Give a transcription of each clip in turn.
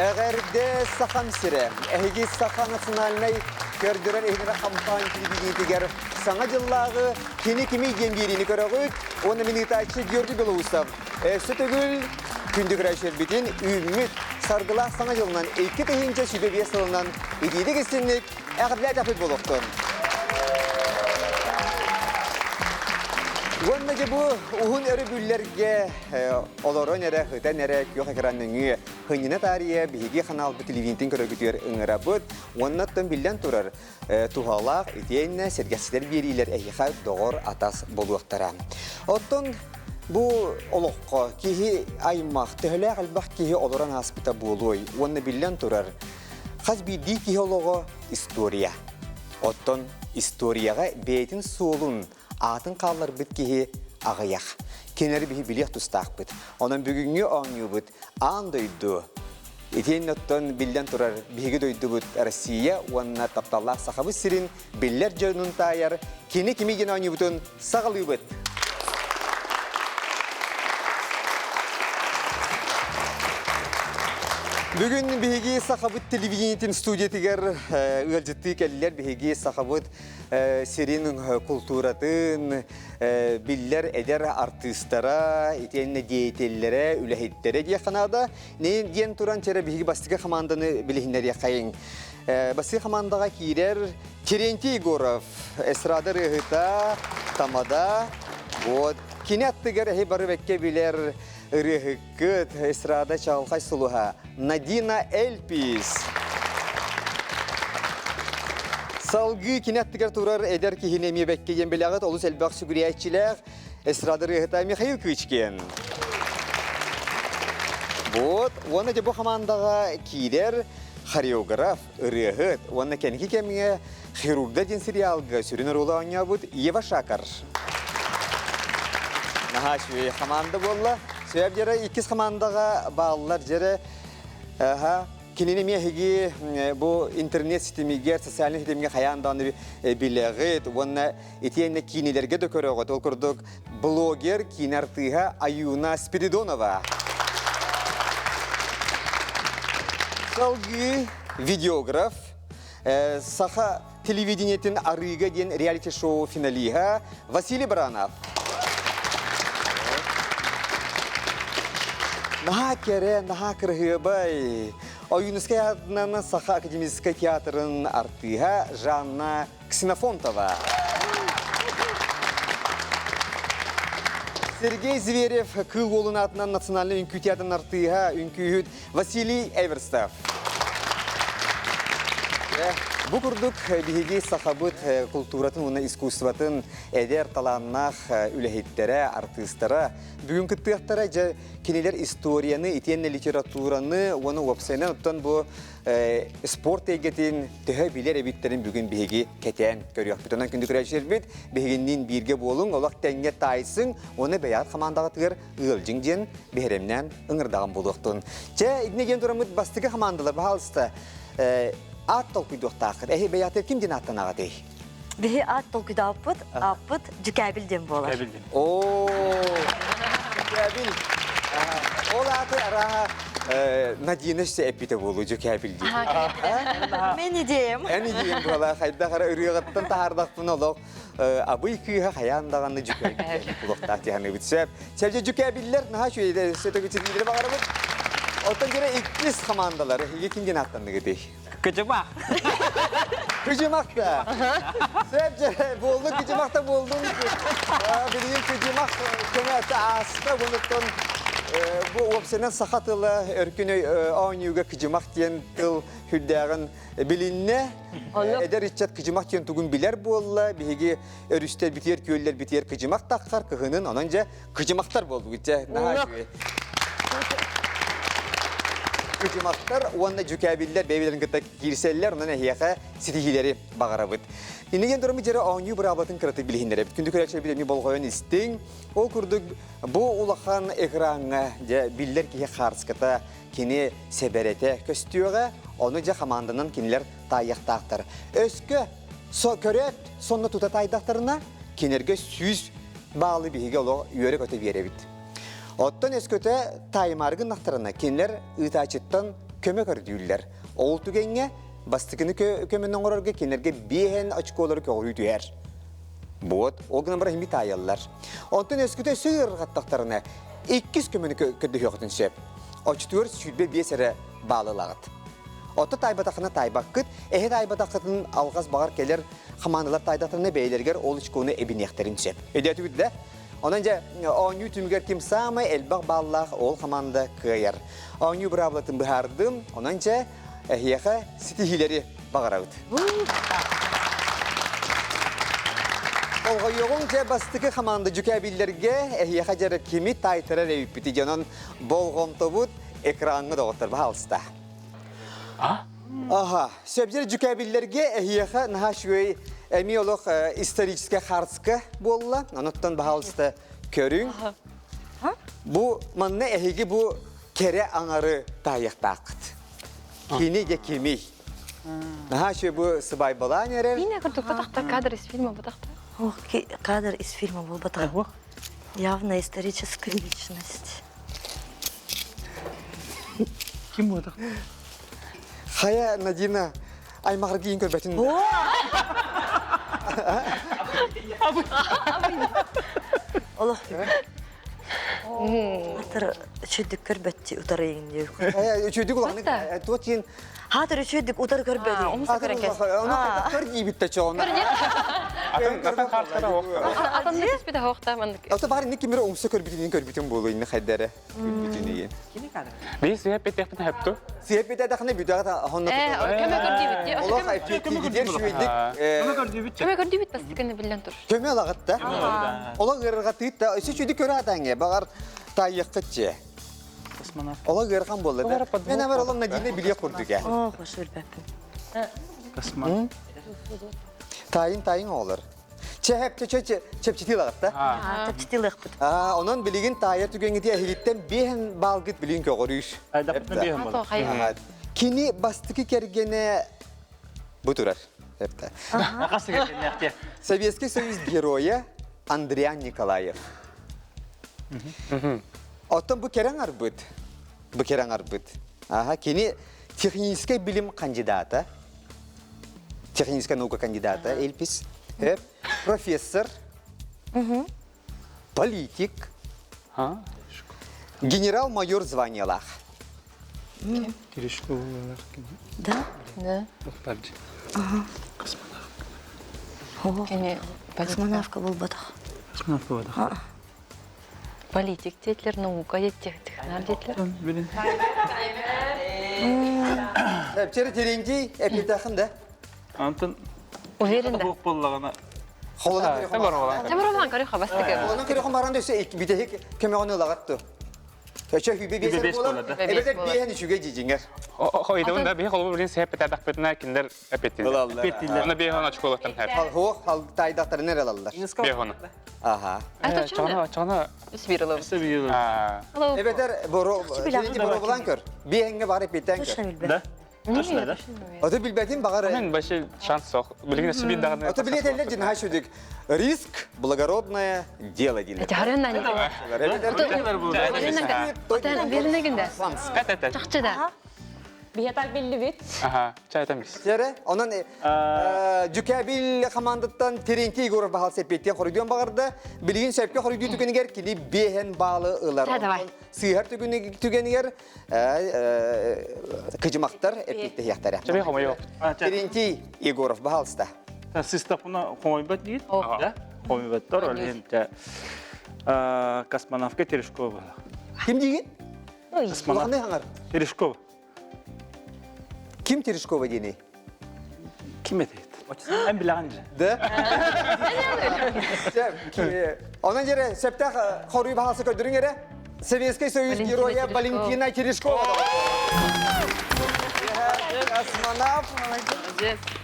Эҕэрдэ Сахам сирэ! Эһиги Саха национальнай көрдөрөр иһинэрэ хампаан телевидениетигэр Саҥа дьыллааҕы Кини кимий диэн биэриини көрөҕүт уонна мин ыытааччы Георгий Белоусов өссө төгүл күндү көрөөччүлэрбитин үүммүт саргылаах Саҥа дьылынан 2025 сылынан итиитик истинник эҕэрдэлээтэхпит буолуохтун. Уонна дьэ бу уһун өрөбүллэргэ олорон эрэ, ытан эрэ күөх экран нөҥүө хынньана таарыйа биһиги ханаалбыт телевидениетин көрөргүтүгэр ыҥырабыт. Уонна оттон биллэн турар, туһалаах итиэннэ сэргэхситэр биэриилэр эһиэхэ доҕор-атас буолуохтара. Оттон бу олоххо киһи аймах, төһөлөөх элбэх киһи олорон ааспыта буолуой? Уонна биллэн турар, хас биирдии киһи олоҕо история. Оттон историяҕа бэйэтин суолун, аатын хаалларбыт киһи аҕыйах. Кинилэри биһи билиэх тустаахпыт. Онон бүгүҥҥү оонньуубут аан дойду Итиэннэ оттон биллэн турар биһиги дойдубут Россия уонна тапталлаах Сахабыт сирин биллэр дьонун таайар кини кими диэн оонньуубутун саҕалыыбыт. Бүгүн биһиги Сахабыт телевидениетин студиятыгар ыалдьыттыы кэллилэр. Биһиги Сахабыт сирин култууратын биллэр эдэр артыыстара, итиэннэ деятеллэрэ, үлэһиттэрэ диэххэ наада. Диэн туран чэрэ биһиги бастакы хамаанданы билиһиннэриэххэйиҥ. Бастакы хамаандаҕа киирэр Терентий Егоров, эстрада ырыаһыта, тамада. Вот. Кини аттыгар эһи бары бэккэ билэр ырыаһыккыт, эстрада чаҕылхай сулуһа Надина Эльпис. Салгыы кини аттыгар турар эдэр киһини эмиэ бэккэ диэн билэҕит, олус элбэх сүгүрүйээччилээх эстрада ырыаһыта Михаил Кычкин. Вот, уонна дьэ бу хамаандаҕа киирэр хореограф, ырыаһыт уонна кэнники кэмҥэ «Хирурга» диэн сериалга сүрүн оруолу оонньообут Ева Шакар. Наһаа үчүгэй хамаанда буолла. Сөп дьэрэ иккис хамаандаҕа бааллар дьэрэ аха Кинини эмиэ эһиги бу интернет ситимигэр, социальнай ситимҥэ хайаан даҕаны билэҕит уонна итиэннэ киинэлэргэ да көрөҕүт. Ол курдук блогер, киинэ артыыһа Аюна Спиридонова. Салгыы видеограф, саха телевидениетин Арыыга диэн реалити-шоу финалиһа Василий Баранов. Наһаа кэрэ, наһаа кыраһыабай. Ойуунускай аатынан Саха академическай театрын артыыһа Жанна Ксенофонтова. Сергей Зверев Кыыл Уолун аатынан национальнай үҥкүү театрын артыыһа, үҥкүүһүт Василий Эверстов. Бу курдук биһиги сахабыт култууратын уонна искусствотын эдэр талааннаах үлэһиттэрэ, артыыстара бүгүн кыттыахтара. Дьэ, кинилэр историяны, итиэннэ литератураны уонна уопсайынан оттон бу спорт эйгэтин төһө билэр эбиттэрин бүгүн биһиги кэтээн көрүөхпүт. Онон күндү көрөөччүлэрбит, биһигинниин бииргэ буолуҥ, олох тэҥҥэ таайсыҥ уонна бэйэҕит хамаандаҕытыгар ыалдьыҥ диэн биһирэмнээн ыҥырдаҕым буолуохтун. Чэ, итиннэ диэн тураммыт бастакы хамаандалар, баһаалыста, аат толкуйдуохтааххыт. Эһи бэйэҕитигэр ким диэн ааттанаҕытый? Биһи аат толкуйдаабыппыт, ааппыт Дьүкээбил диэн буолар. Дьүкээбил диэн. Оо, Дьүкээбил. Ол ааты арааһа Надина өссө эппитэ буолуо Дьүкээбил диэн. Мен идеям. Эн идеям буола хайдах эрэ ырыаҕыттан таһаардахпын олох абый кыыһа хайаан даҕаны дьүкээбил булуохтаах дии сөп. Сэлдьэ дьүкээбиллэр наһаа үчүгэй сөтөгүчүтүүлэри баҕарабыт. Оттон дьэрэ иккис хамаандалар эһиги ким диэн ааттанныгытый? Кыдьымах. Кыдьымах да. Сөп дьэ буоллун кыдьымах да буоллун. Билигин кыдьымах көмөтө ааста bunуттан бу уопсайынан саха тыла өркүн оонньууга кыдьымах диэн тыл хүрдээҕин билиннэ. Эдэр ыччат кыдьымах диэн тугун билэр буолла. Биһиги өрүстэр битиэр күөллэр битиэр кыдьымах таххар кыһынын онон дьэ кыдьымахтар буолбут дьэ наһаа үчүгэй. Кыдьымахтар уонна дьүкээбиллэр бэйэлэрин кытта киирсэллэр, онон эһиэхэ ситиһиилэри баҕарабыт. Иннигэн тураммыт дьэрэ оонньуу быраабылатын кыратык билиһиннэрэбит. Күндү көрөөччүлэрбит эмиэ болҕойон истиҥ. Ол курдук бу улахан экраҥҥа дьэ биллэр киһи хаарыската кини сэбэрэтэ көстүөҕэ, ону дьэ хамаанданан кинилэр таайыахтаахтар. Өскө со көрөөт сонно тута таайдахтарына, кинилэргэ 100 баалы биһиги олох үөрэ-көтө биэрэбит. Оттон өскөтө таайымаары гыннахтарына, кинилэр ыытааччыттан көмө көрдүүллэр. Ол түгэҥҥэ бастакыны көмөнү оҥорорго кинилэргэ биэһэн очколары көҕүрүү түһэр. Буот, ол гынан баран химби таайаллар. Онтон өскүтэ өссө ыарырҕаттахтарына, иккис көмөнү көрдөһүөххүтүн сөп. Оччотугар 25 эрэ баалылаҕыт. Отто таайбатаххына таайбаккыт, эһи таайбатаххытын алҕас баҕар кэлэр хамаандалар таайдахтарына бэйэлэригэр ол очкону эбиниэхтэрин сөп. Өйдөөтүгүт да? Онон дьэ, оонньуу түмүгэр ким саамай элбэх бааллаах ол хамаанда кыайар. Оонньуу быраабылатын быһаардым, онон дьэ, эһиэхэ ситиһиилэри баҕарабыт. Болҕойуоҕуҥ дьэ бастакы хамаанда дьүкээбиллэргэ эһиэхэ дьэрэ кими таайтарар эбиппити дьонон болҕомтобут экраҥҥа доҕоттор баһаалыста. Аха, сөбдер дьүкээбиллэргэ эһиэхэ наһаа үчүгэй эмиэ олох историческай хаарска буолла. Оноттон баһаалыста көрүҥ. Бу манна эһиги бу кэрэ аҥары таайыахтааххыт. Кини де кимий? Наһаа үчүгэй бу сыбайбалаан эрэр. Киинэ курдук батахта кадр из фильма батахта. Ох, кадр из фильма был батах. Явно историческая личность. Ким буолар? Хайа, Надина, аймаҕыргыйын көрбөтүн. Олох. Атыр үчүдүк көрбөттү утарыйын диyor. Үчүдүк улаханнык туот диэн Хаатыр үчүдүк утары көрбөтү. Умса көрөн кэс. Ону көр диибит да чоҕуна. Атын атын хаартара Атын түспүтэ хоохта маннык. Ото баар инник кимир умса көрбүтүнүн көрбүтүн буолу инни хайдары. Күлбүтүн Биир сыһа петехпин хэпту. Сыһа петехне бүтэҕэ хонно. Көмө көрдүүбүт. Олох эппиэттиигитиэр үчүгэйдик. Көмө көрдүүбүт. Көмө көрдүүбүт бастыкыны биллэн тур. Көмө алагыт да. Олох ыарырҕатыыт да. Өссө үчүгэйдик көрө атаҥҥа. Бағар таайыаххыт че. Олох ыарахан буолла да. Мен амар олом Надина билиэх курдук ээ. Оо, хош билбэппин. Таайын таайын оҕолор. Чэ, чэ, чэ, чэпчэтии ылаҕыт да? Чэпчэтии ылыахпыт. Онон билигин таайар түгэҥҥити эһигиттэн биэһэн баалгыт билигин көҕүрүүр. Кини бастакы кэргэнэ бу турар. Советский Союз геройа Андриан Николаев. Оттон бу кэрэ аҥарбыт, бу кэрэ аҥарбыт. Аха, кини техническэй билим кандидата, техническая наука кандидата Эльпис, профессор, политик, генерал-майор званиялаах. Терешкова Да? Да. Кини космонавка буолбатах. Космонавка буолбатах. Политик диэтилэр, наука диэтилэр, технар диэтилэр. Билин. Эпчери Терентий эпитахын да? Антон Уверен да. Хуох буоллаҕына. Холона Холона Табар көрү хабастык. Холона көрү баран дөсө битеһик көмөҕүн ылагатту. Өчө хүбе биэс буолар. Эбэтэр биэһэн үчүгэй дьиҥэр. Хойдун да биһи холбу билин сэп петадахпытына киндер эпеттилер. Эпеттилер. Оны биэһон очколоттан хэп. Хуох тайдахтарын эралаллар. Биэһон. Аха. Чона чона. Үс бир ылабыт. Эбэтэр боро булан көр. Биэһэҥҥэ бары эппиэттээн көр. Да? Точно, да? Ото билбэтин баҕар. Мен вообще шанс сох. Билигин өссө бир даҕаны. Ото билетеллер дьин хашудик. Риск благородное дело дииллэр. Харын Чахчы да. Биһэтак биллибит. Аха, чайтан бис. Сэрэ, онон Дьүкэбил хамаандаттан Терентий Егоров баһал сеппиэттиэн хоруйдуон баҕарда. Билигин сөпкө хоруйдуу түгэнигэр кини биэһэн баалы ылар. Давай. Сыыһар түгэнигэр кыдьымахтар эппиэттэһиэхтэрэ. Чэбэй хомойо. Терентий Егоров баһалыста. Сыстапына хомойбат диир. Да? Хомойбаттар, ол иһин космонавка Терешкова. Ким диигин? Космонавт. Терешкова. Ким Терешкова диэний? Ким этейт? Эн билэҕин дьэ. Да? Онон дьэрэ сөптөөх хоруй баһаалса көрдөрүҥ эрэ. Советский Союз героя Валентина Терешкова. Космонавт.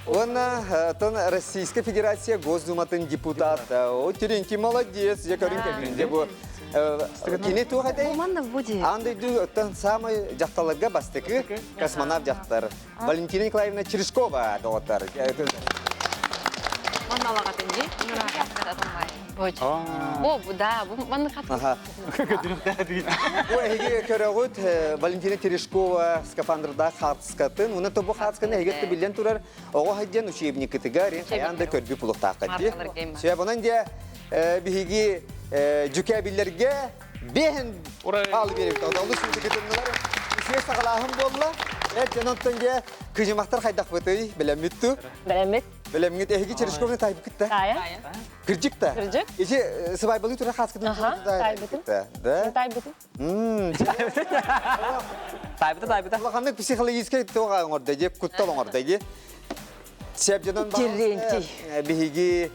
Уонна тон Российская Федерация Госдуматын депутата. О, Терентий молодец. Я көрүн кэбин. Бу Кини туох этэй? Манна буде. Аан дойду оттон самай дьахталарга бастакы космонавт дьахтар Валентина Николаевна Терешкова доҕоттор. Бу, да, бу маннык Аха. Бу эһиги көрөҕүт Валентина Терешкова скафандрдаах хаартыскатын. Уна тобу хаартысканы эһиги биллэн турар оҕо сылдьан учебникытыгар хайаан да көрбүт булуктааххыт дии. Сөп онон дьэ биһиги дьүкээбиллэргэ биэһин хаалы биэрэбит. Олус кытыннылар. Үчүгэй саҕалааһын буолла. Эт дьононтон дьэ кыдьымахтар хайдахпытый? Бэлэммит ту? Бэлэммит. Бэлэмҥит эһиги Терешкованы таайбыккыт да? Таайа. Кырдьык да? Кырдьык. Ити сыбайбалыы турар хааскытын Аха, таайбытым. Да? Таайбытым. Таайбыта, таайбыта. Улаханнык психологическай туох оҥордо дии, куттал оҥордо дии. Сеп дьонон биһиги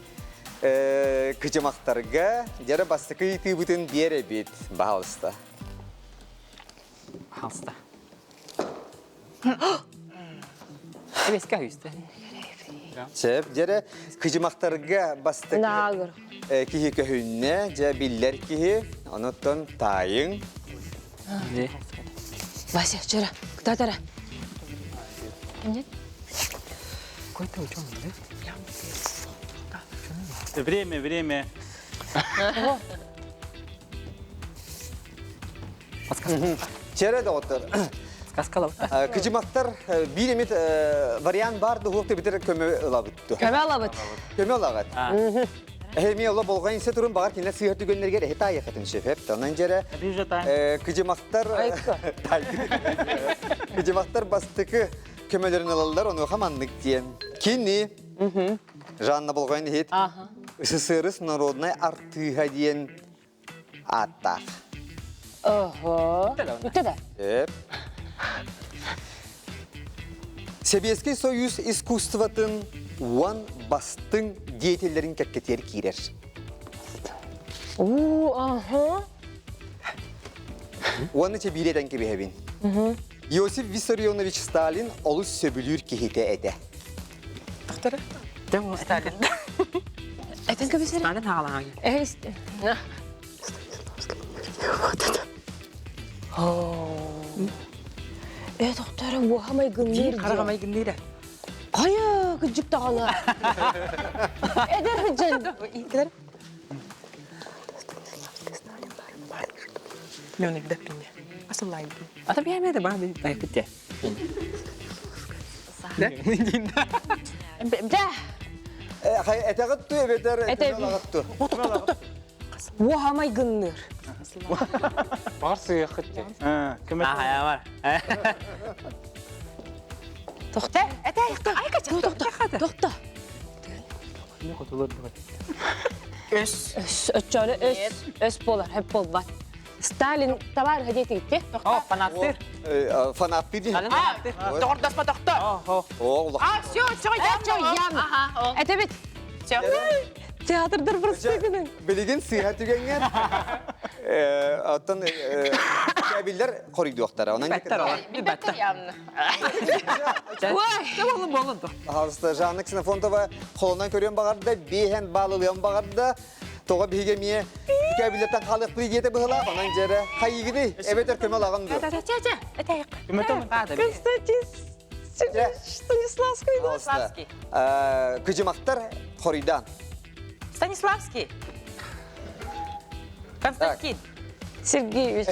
кыдьымахтарга дьэрэ бастакы ыйытыыбытын биэрэбит, баһалыста. Баһалыста. Эбэскэ үстэ. Сеп дьэрэ кыдьымахтарга бастакы киһи көһүннэ, дьэ биллэр киһи, онуттан таайыҥ. Вася, вчера, кытаатара. Нет. Какой-то ученый, да? Время, время. Чэрэ доҕоттор. Сказкалап. Кыдьымахтар биир эмит вариант бар дуһуох битер көмө ылабыт. Көмө алабыт. Көмө ылагат. Эми ола болған инсе турун бағар кинилер сыйыр түгеннергер эһи таайахатын сөп. Онон жере кыдьымахтар кыдьымахтар бастыкы көмөлөрүн ылаллар, онуоха маннык диэн. Кини Жанна Болҕойон иһит СССР народнай артыыһа диэн ааттаах. Ого. Бүтэ да. Эп. Сэбиэскэй Союз искусствотын уон бастыҥ деятеллэрин кэккэтигэр киирэр. Уу, аха. Уонна чэбиири этэн кэбиһэбин. Иосиф Виссарионович Сталин олус сөбүлүүр киһитэ этэ. Доктора? Сталин. Этэн кэбисэр. Сталин хаалаҕаҥ. Эһэ Э, доктора, уоха майгынныыр. Хараҕа майгынныыр. Хайа, кыдьык даҕаны. Эдэр сылдьан. Мен билбэппин Асыллайбын. Ата биһэмэ да баа байпыт Да. Этэҕит ту эбэтэр Этэбит. Уоха майгынныыр. Бар сыйахыт те. Көмө. Ахая бар. Тохта. Тохта. Тохта. Өс. Өс, өччөлө өс, өс болар, hep болбат. Сталин товар хадетигитти. О, фанаттыр. Фанаттыр дии. Доҕордоспо тохто. О, улахан. А, все, все, я. Ям. Ага, Это ведь все. театрдар простыгының. Билигин сыыһа түгэҥҥэ оттон кэбиллэр хоруйдуохтара. Онон Бэттэр олар. Билбэттэр явно. Ой, болун болун. Пожалуйста, Жанна Ксенофонтова холонон көрүөн баҕарда, биэһэн баалылыан баҕарда. Тоҕо биһиги эмиэ кэбиллэртэн хаалыахпыт диэтэ быһылаах, онон дьэрэ хайыгыный, эбэтэр көмө ылаҕын дуо? Константин Станиславский. Пожалуйста. Кыдьымахтар хоруйдаан. Станиславский. Константин. Сергеевич.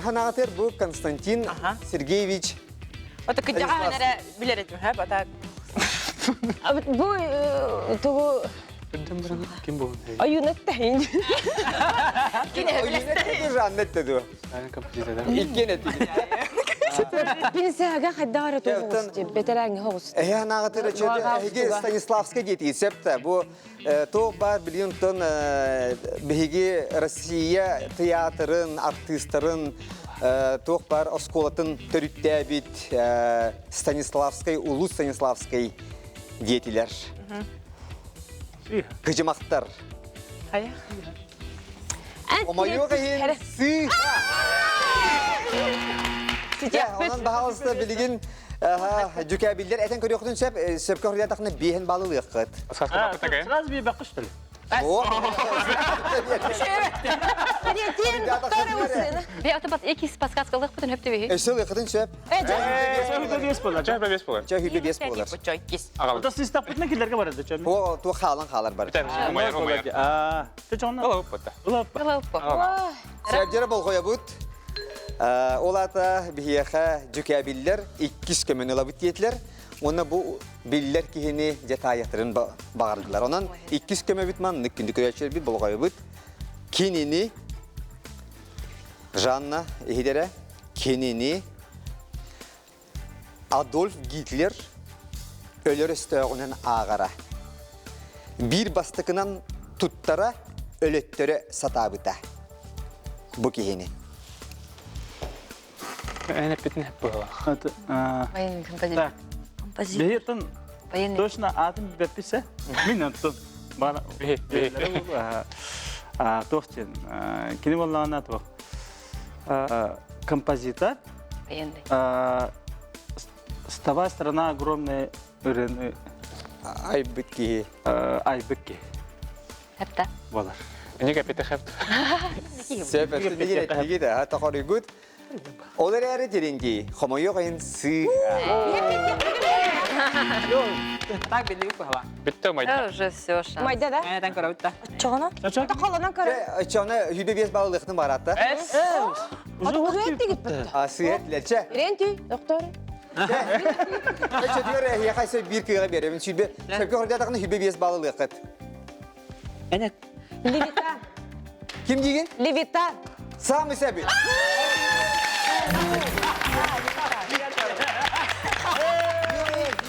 Ханаатыр бу Константин Сергеевич. Это кыдьаҕа эрэ билэр этим, ха, бата. Бу тугу Ким буолун? Аюнат тахин. Жанна этте Сталин Иккен этти. Бинсәгә хайдара тугус дип бетерәң хогус. Эһэ ханаатыр эһиги Станиславский диэти септе. Бу туох бар билион тон биһиги Россия театрын, артистарын туох бар осколатын төрүттээбит Станиславский, улуу Станиславский диэтилер. Кыдьымахтар. Хайа. Омойуох иһин сыыһа! Онон баһаалыста билигин дьүкээбиллэр этэн көрүөхтүн сөп, сөпкө хоруйдаатахына биэһин баалылыаххыт. Сразу бии баққыш что ли? Бе аты иккис подсказкалыахпытын хөп түбүһү. Өссө ылыахытын сөп. Чэ бес болар. Чэ бес болар. Чэ хүбе бес болар. Иккис. Ота систаппытына киллерге барады чэ. Туох туох хаалан хаалар бар. Умайар умайар. Аа. Чэ чонна. Ылаппыта. Ылаппа. Ылаппа. Сәбдері болғоябыт. Ол ата биһиэхэ дьүкээбиллэр иккис көмөнү ылабыт диэтилэр. Уонна бу биллэр киһини дьэ таайахтарын баҕардылар. Онон иккис көмөбүт маннык күндү көрөөччүлэрбит болҕойобут. Кинини Жанна иһидэрэ кинини Адольф Гитлер өлөр өстөөҕүнэн ааҕара. Биир бастакынан туттара, өлөттөрө сатаабыта. Бу киһини. Эн эппитин эп быһалаах. Военный композитор. Композитор. Бэйэтин Военный. точно атын билбэпписэ. Мин оттон бар туох диэн кини буоллаҕына туох композитор Военный. Вставай, страна огромная ырыаны Айбыт киһи. айбыт киһи Хепта. буолар. Эник эппите хепт. Сөп өттүн да тохоруйгут. Ол эрээри тиринги хомойуох иһин сыы. Так билли быһала. Бүтте умайда. Уже все шанс. Майда да? Мен көрөбүт да. Чоҕоно? Холонон көрө. Чона хүбе бес балылыктын баратта. Сыет лече. Ренти, доктор. Чөтүгөр эһиэхэ биир кыыга биэрэбин. Сүбе сөпкө хордатакны хүбе бес балылыккыт. Энет. Левитан. Ким деген? Левитан. Самый сәби.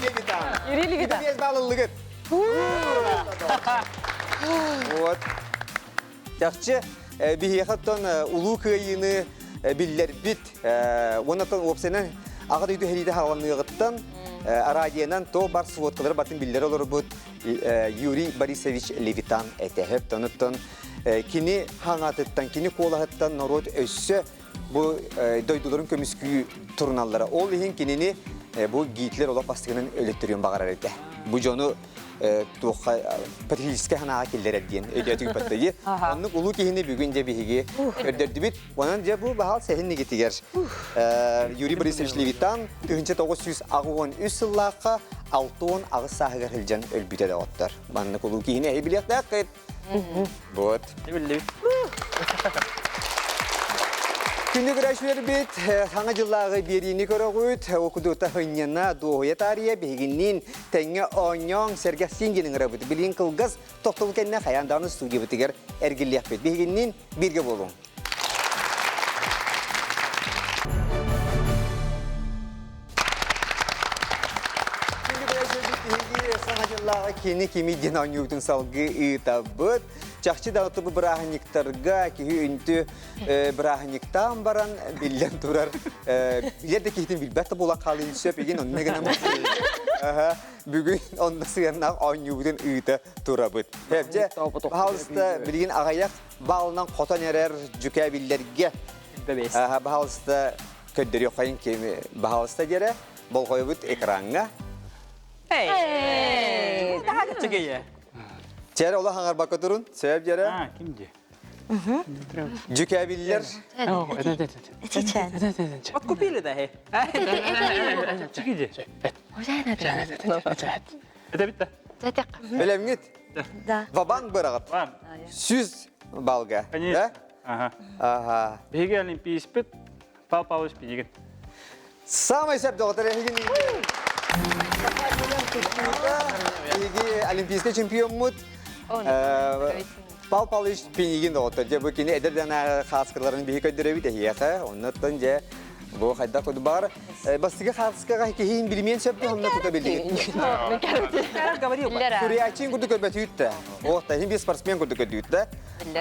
Левитан. Юрий Левитан. Бес балылыгыт. Вот. Чахчы биһиэхэ улуу кыайыыны биллэрбит уоннаттан уопсайынан аҕа дойду сэриитэ хааланыаҕыттан араадьыйанан то бар сводкалары батын биллэр олорбут Юрий Борисович Левитан этэ. Онуттан кини хаҥатыттан, кини куолаһыттан норуот өссө бу дойдуларын көмүскүү туруналлара. Ол иһин кинини бу Гитлер олох бастыгынан өлөттөрүөн баҕарар этэ. Бу дьону туохха патриотическай санааҕа киллэрэр диэн өйдөөтүк баттайы. Оннук улуу киһини бүгүн дьэ биһиги көрдөрдүбүт. Онон дьэ бу баһал сэһин нигитигэр Юрий Борисович Левитан 1983 сыллаахха 68 сааһыгар сылдьан өлбүтэ доҕоттор. Маннык улуу киһини эһи билиэхтээххит. Вот. Күндү көрөөччүлэрбит, саҥа дьыллааҕы биэриини көрөҕүт, окудута хынньана дуоһуйа таарыйа биһигинниин тэҥҥэ оонньооҥ, сэргэхсиин диэн ыҥырабыт. Билигин кылгас тохтобул кэннэ хайаан даҕаны студиябытыгар эргиллиэхпит. Биһигинниин бииргэ буолуҥ. Саҥа дьыллааҕы кини кими диэн оонньуубутун салгыы ыытабыт. Чахчы да бу бырааһынньыктарга киһи үнтү бырааһынньыктаан баран биллэн турар билэр да киһитин билбэт да буолан хаалыын сөп игин онно гынан бүгүн онно сыаннаах оонньуубутун ыыта турабыт. Дьэ, пожалуйста, билигин аҕыйах баалынан хотон эрэр дьүкээбиллэргэ баһаалыста көрдөрүөххэйин кими баһаалыста диэрэ болҕойбут экраҥҥа. Чээрэ ола хаҥарбакка турун, сөп дьэрэ. Ким дии? Дьүкээбиллэр. Этичэн. Откупили да хе. Это битте. Билэмҥит? Да. Вабанк быраҕыт. 100 балга. Конечно. Ага. Ага. Биһиги олимпийспит Пал Павлович Пинигин. Самый сөп доҕоттор эһигин Биһиги олимпийскай чемпиоммут Пал Павлович Пинигин доҕоттор. Дьэ бу кини эдэр дана хааскыларын биһи көрдөрөбүт эһиэхэ. Оннуттан дьэ бу хайдах курдук баар бастакы хааскаҕа киһиин билимиэн сөп да онно тута билигин. Суруйааччыын курдук көрбөтүүт да. О, таһин bir спортсмен курдук көрдүүт да.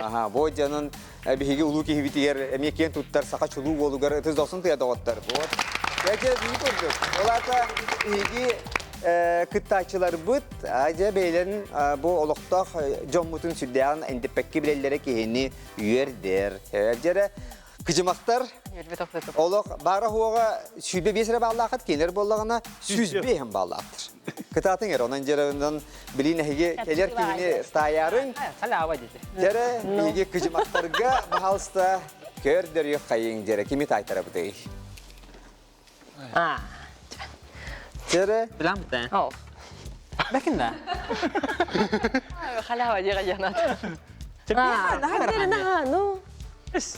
Аха, бу дьонун биһиги улуу киһибитигэр эмиэ киэн туттар саха чулуу уолугар ытыс дохсун тыа доҕоттор. Вот. Дьэ, биһиги курдук. Ол аата биһиги кыттааччыларбыт дьэ бэйэлэрин бу олохтоох дьоммутун сүрдээҕин эндэппэккэ билэллэрэ киһини үөрдэр. Дьэрэ кыдьымахтар олох баара-суоҕа 105 эрэ бааллаахыт, кинилэр буоллаҕына 105 бааллаахтар. Кытаатыҥ эрэ, онон дьарыгынан билин эһиги кэлэр киһини таайаарыҥ. Халява дете. Дьэрэ, биһиги кыдьымахтарга, баһаалыста, көрдөрүөх хайыҥ дьэрэ, кими таайтарабытый? А. Дьэрэ. Билам бутэ. О. Бэкин да. Халява диэҕэ диэн А, ну.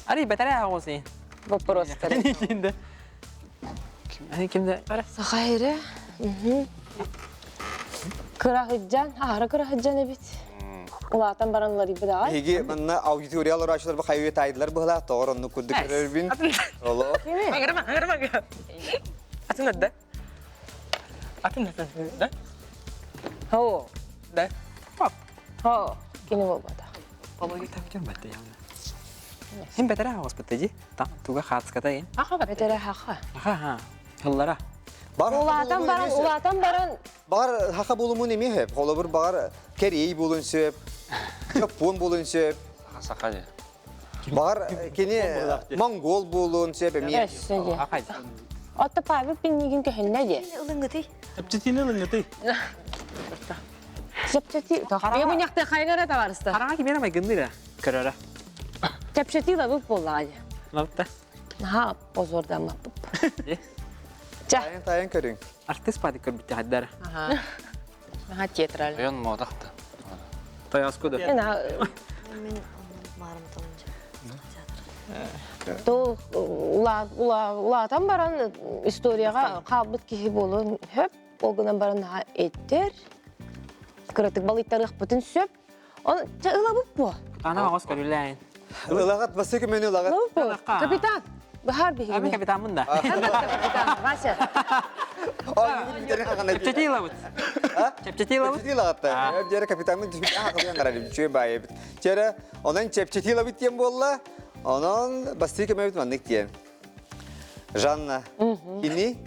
Ари бэтэрэ оҕоси. Вопрос. Кимде? Кимде? Саха эрэ. Кыраһыджан, аһара кыраһыджан эбит. Улаатан баран уларыйбыт аҕай. Биһиги манна аудиториялар аачылар хайы тайдылар быһылаах тоҕор оннук курдук көрөрбүн. Оло. Аңырма, аңырма. Атын да. Атын да. Хо. Да. Хо. Кини болбата. Хим бэтэрэ хаҕыспыт дии. Туга хаацката ин. Бэтэрэ хаха. Аха. Хыллара. Улаатан баран, улаатан баран. Бар хаха булумун эми хөп. Холобур бар кэрей булун сөп. Жапон булун сөп. Саха же. Бар кини монгол булун сөп эми. Өссө де. Отто Павел пиннигин көһүннэ де. Ылыҥытый. Чэпчэтиини ылыҥытый. Чэпчэти. Бэйэ хайгара табарыста. Хараҥа кимиэрэ майгынныыра. Көрөрө. Чэпчэти лабык буоллаҕа дии. Лабытта. Наһаа позордаммаппыт. Тайын тайын көрүҥ. Артист паады көрбүттэ хаддара. Наһаа театраль. Тойон модахта. Тойоску да. Мен маарым толунча. Тол улаатан баран историяға хаалбыт киһи буолуон сөп. Ол гынан баран наһаа эттер. Кыратык балыйтарыахпытын сөп. Он ылабыт буо. Ана оҕос көрүлээн. Ылаҕат басы көмөнү ылаҕат. Ылабыт буо. Капитан, баһаар биһиги. Ами капитанмын да. Капитан, Вася. Чэпчэти ылабыт. Чэпчэти ылабыт. Чэпчэти ылаҕатта. Дьэрэ капитанмын түһүк аҕалыан барар үчүгэй баайыбыт. Чэрэ, онон чэпчэти ылабыт диэн буолла. Онон бастыы көмөбүт маннык диэн. Жанна, кини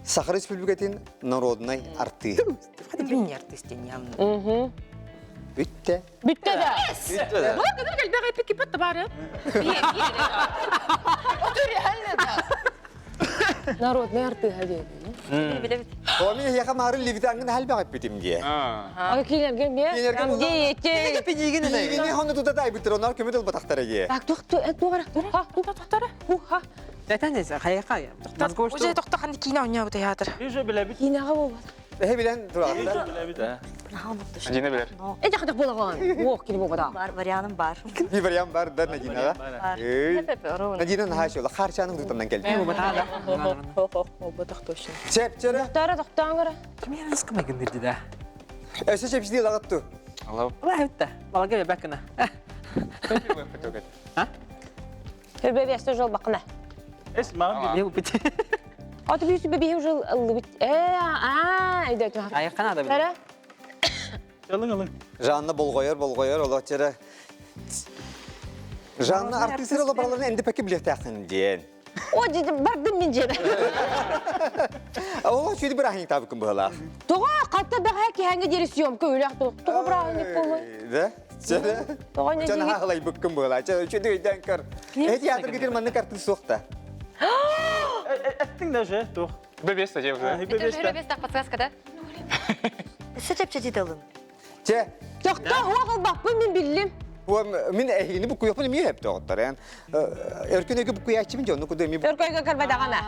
Саха Республикатын народнай артыыһа. Мин артыыс диэн явно. Бүттэ. Бүттэ да. Бүттэ да. Бұл кыдыр кэлбэх эппик табары. Реально да. Народный артыыһа диэн. Оми яха марын левитангын халбак эппитим дие. Ага киинерген бе. Там дети. Пинигини хону туда тайбыттыр, онар көмө дылбатахтара дие. Так, тух ту тугара. Ха, тух Ха. Тәтән хайка. Мозгу что? Уже тохто ханды кийне ойноо театр. Уже билэбит. Кинаға болбат. Эхе билен турагында. Билэбит. Надина билэр. Э жакыдык болаган. Ох, кини болбата. Бар, варианым бар. Bir вариант бар да Надинага. Надина нахашола харчаның тутамнан келди. Болбатах точно. Чепчере. Тара токтоон Кимиэрэ ыскымай гыннырды да. Өсө чепчи лагатту. Алла. Ла хэтта. Балага бэкна. А? Хүрбе бесте жол бакына. Эс маған Бе бит. Аты бүйсі бе жол ыллы бит. Э, а, өйдө. Аяққан ада Тара. Алың алың. Жанна болғойор болғойор оло чера. Жанна артистер оло бараларын энди пеки билетәхин диен. О, деді бардым мен жері. Оло чүйді бір ахин табыкын бұғала. Тоға қатта баға кехәңге дері съемка өлі ақтық. Тоға бір ахин болы. Да? Чера. Тоға не Жана деген? хахалай быккын бұғала. Чера чүйді өйден көр. Э театр кетер манны карты соқта. Эттиң даже тух. Бебес та же. Это же подсказка, да? Өссө чэпчэти алын. Че, Тоқта, хуа қылбақпын мен білдім. Мин эһигини бу куйаппын эмиэ хэп тоҕоттор. Эн өркүн өйгө бу куйааччыбын дьонну куду эми Өркөйгө кэрбэдэҕинэ.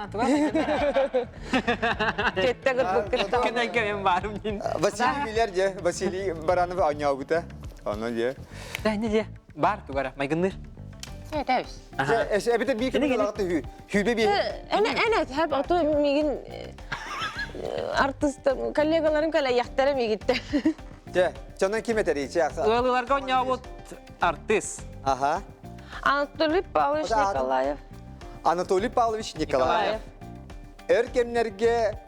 Кетте кырбык Кэнэгэ мен барым дин. Василий билер же, Василий Баранов оонньообута. Ону же. Да не же. Бар тугара майгынныр. Этэбис. Эбитер бии ким лагаты хүү. Хүүбе бии. Эне эне хэп ото мигин артист коллегаларым кэлэ яхтара мигитте. Же, чонон ким этери че. Ыалыларга оонньообут артист. Аха. Анатолий Павлович Николаев. Анатолий Павлович Николаев. Өр кэмнэргэ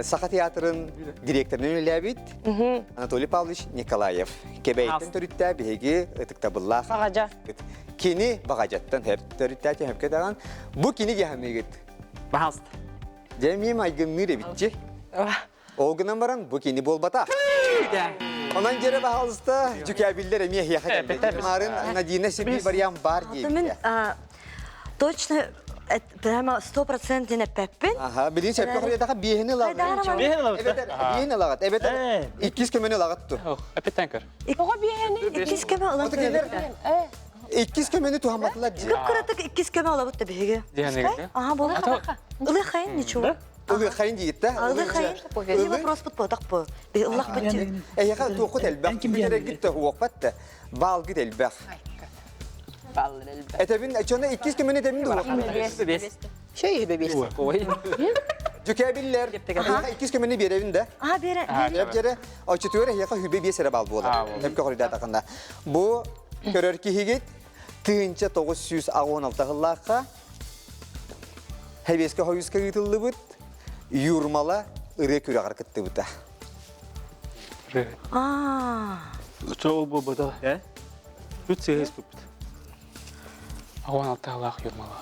Саха театрын директорын үлэлээбит Анатолий Павлович Николаев. Кэбэйиттэн төрүттээ биһиги ытыктабыллаах. Баҕадьа. Кини Баҕадьаттан төрүттээ төһөпкө даҕан бу кини дьаһаныыгыт. Баһалст. Дьэ эмиэ майгынныыр эбитчи. Ол гынан баран бу кини буолбатах. Онон дьэрэ баһалыста дьүкээбиллэр эмиэ эһиэхэ кэллэ. Марын Надина Сибии вариант бар Мен диэбитэ. Точно прямо 100% эппэппин. Аха, билин сөпкө хоруйдаха биэһини ылаҕыт. Биэһини ылаҕыт. Эбэтэр биэһини ылаҕыт. Эбэтэр иккис көмөнү ылаҕыт ту. Эпиттэн көр. Тоҕо биэһини? Иккис көмө ылан Иккис көмөнү туһамматылар дии. Кып-кыратык иккис көмө олабыт да биһиги. Аха, буолар. Ылыахайын ничего. Ылыахайын диигит да? Ылыахайын. Биһи вопроспут буотах бу. Биһи ыллахпыт дии. Эйиэхэ туоххут элбэх. Бүтэрэргит да уохпат да. Баалгыт элбэх. Баллар элбэх. Этэбин, чона иккис көмөнү этэбин дуо? Шей бебес. Дьүкээбиллэр. Иккис көмөнү биэрэбин да. Аа, биэрэ. Биэрэ. Оччотугар эһиэхэ хүбэ биэс эрэ баал буолар. Эпке хоруйдаатахына. Бу көрөр киһигит 1996 сыллаахха Хэбиэскэ хойуска ыытыллыбыт Юрмала ырыа күрэҕэр кыттыбыта. Аа. Чоол буолбата. Э? Үт сыһыс буппут. Ауан алтаалаах Юрмала.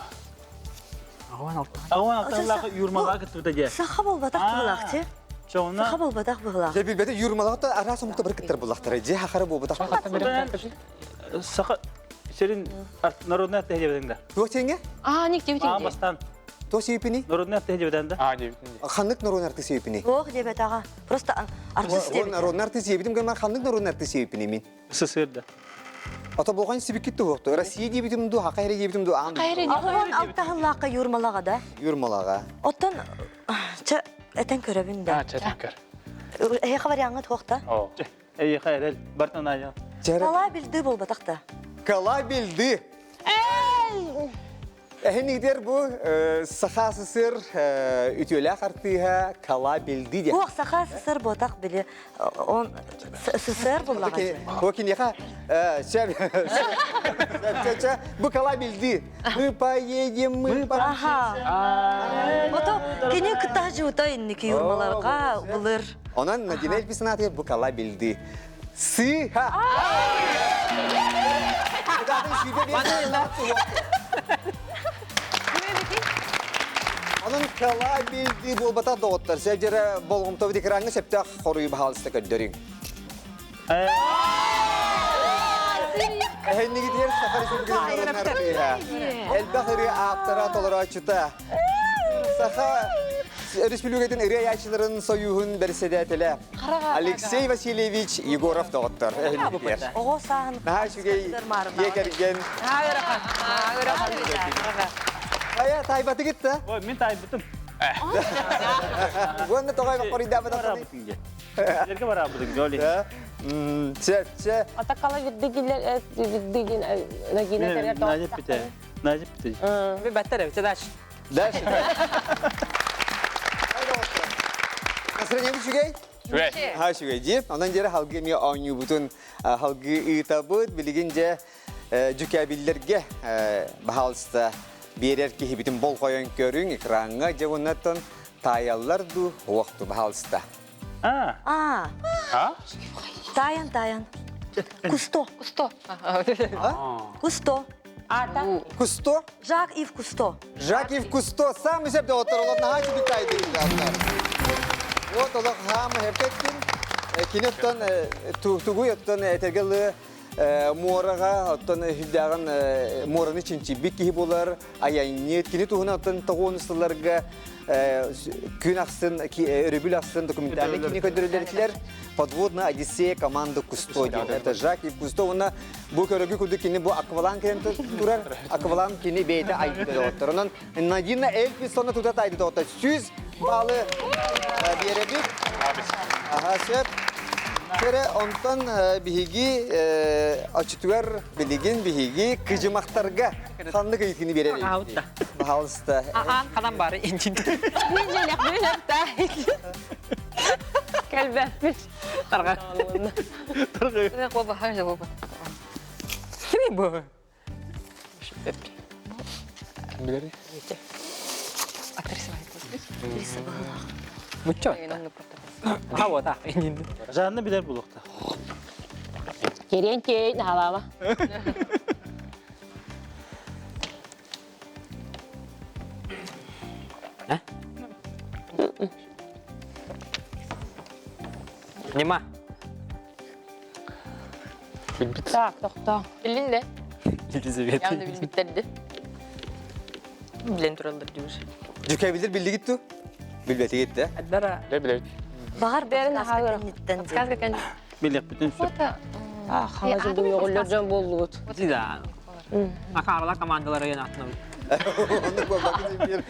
Ауан алта. Ауан алтаалаах Юрмалаҕа кыттыбыта дии. Саха буолбатах быһылаах дии. Чоҕуна. Саха буолбатах быһылаах. Дьэ билбэтэ Юрмалаҕа араас омукта бары кыттар буллахтара. Дьэ хахара буолбатах. Саха сирин народный аттыһа диэбитиҥ да. Туох сиҥэ? Аа, ник диэбитиҥ Аан дии. бастаан Туох сиэпини? народный аттыһа диэбитиҥ да. Аа диэбитиҥ дии. Ханнык народный артыыс сиэпини? Туох диэбэтэҕэ. Просто артыыс диэбит. Народный артыыс сиэбитим гынан ханнык народный артыыс сиэпини мин? СССР да. Ото болған сибиккит туһуохту. Россия диэбитим ду, хака эрэ диэбитим ду, аан Аҕуон алтаһыллаахха Юрмалаҕа да. Юрмалаҕа. Оттон чэ этэн көрөбүн да. Аа, чэ этэн көр. Эһиэхэ вариаҥҥа туох да? Оо. Эйиэхэ эрэл, бартан аайа. Кала билды буолбатах да. Кала билды. Эһинигдер бу Саха СССР үтүөлээх артыыһа Кала Билди диэн. Уох Саха СССР буотах били он СССР буллаҕа. Бу киниэхэ сөп сөп бу Кала Билди. Мы поедем, мы Аха. Ото кини кытта жуута инники юрмаларга былыр. Онон Надина Эльписнаатыгар бу Кала Билди. Сыха! Онон кала билди буолбата доҕоттор. Сэлдьэрэ болҕомтобут экраҥҥа сөптөөх хоруйу баһаалыста көрдөрүҥ. Эһэннигитигэр Саха Республикатын артыыһа, элбэх ырыа ааптара, толорооччута, Саха Республикатын ырыа айааччыларын сойууһун бэрэссэдээтэлэ Алексей Васильевич Егоров доҕоттор эһиннигитигэр. Оҕо сааһын Наһаа үчүгэй дьиэ кэргэн. Хайа, таайбатыгыт да? Ой, мин таайбытым. Уонна тоҕо хоруйдаабатаххыный? Силерге бараабытым, Жоли. Чэ, чэ. Атакала виддигилер виддигин нагина Надя пите. Надя пите. Би баттар эбит, даш. Дальше. Настроение үчүгэй? Үчүгэй. Ha үчүгэй дип. Онон дьэрэ халгы эмиэ оонньуубутун халгы ыытабыт. Билигин дьэ дьүкээбиллэргэ баһаалыста биэрэр киһибитин болҕойон көрүҥ экраҥҥа дьэ уоннаттан таайаллар дуу уохту баһаалыста. А. А. А? Тайан, тайан. Кусто. Кусто. Кусто. Ата. Кусто? Жак Ив Кусто. Жак Ив Кусто сам сөп доҕоттор олох наһаа үчүгэй таайдыгын Вот олох хаама хепкеттин. Кини оттон тугуй оттон этэргэ лы муораҕа оттон хүлдээҕин муораны чинчийбит киһи буолар айанньыт кини туһунан оттон тоҕуон сылларга күн ахсын өрөбүл ахсын документальный кини көрдөрүллэритилэр подводная одиссея команда Кусто диэн это Жак Ив Кусто уонна бу көрөгү курдук кини бу аквалан кэлэн турар аквалан кини бэйэтэ айбыта доҕоттор онон Надина Эльфисона тута тайды доҕоттор 100 баллы биэрэбит аха сөп Кэрэ онтон биһиги оччотугар билигин биһиги кыдьымахтарга ханнык ыйытыыны биэрэр Пожалуйста. Аан ханан бары инчин. Мен желек мен Кэлбэппит. Тарга. Оба, ханжа оба. Кими бу? Билери. Актриса Актриса быһылаах. Муччо. А вот а. Инин. Жанна билер булуқта. Керен кейн халама. Нема. Билбит. Так, тохто. Билин де. Елизавета. Явно билбиттерди. Билэн тураллар диир. Дьүкэбилдер биллигит ту? Билбэтигит да? Аддара. Дэ билэбит. Баҕар Бэрин подсказка аһаа кэнниттэн Подсказка кэнниттэн. Билиэхпитин сөп. А, хана жылдың йоҕуллар дьон буоллубут. Да. Акаарла командалары янатнабыт. Оннук буолбакын бир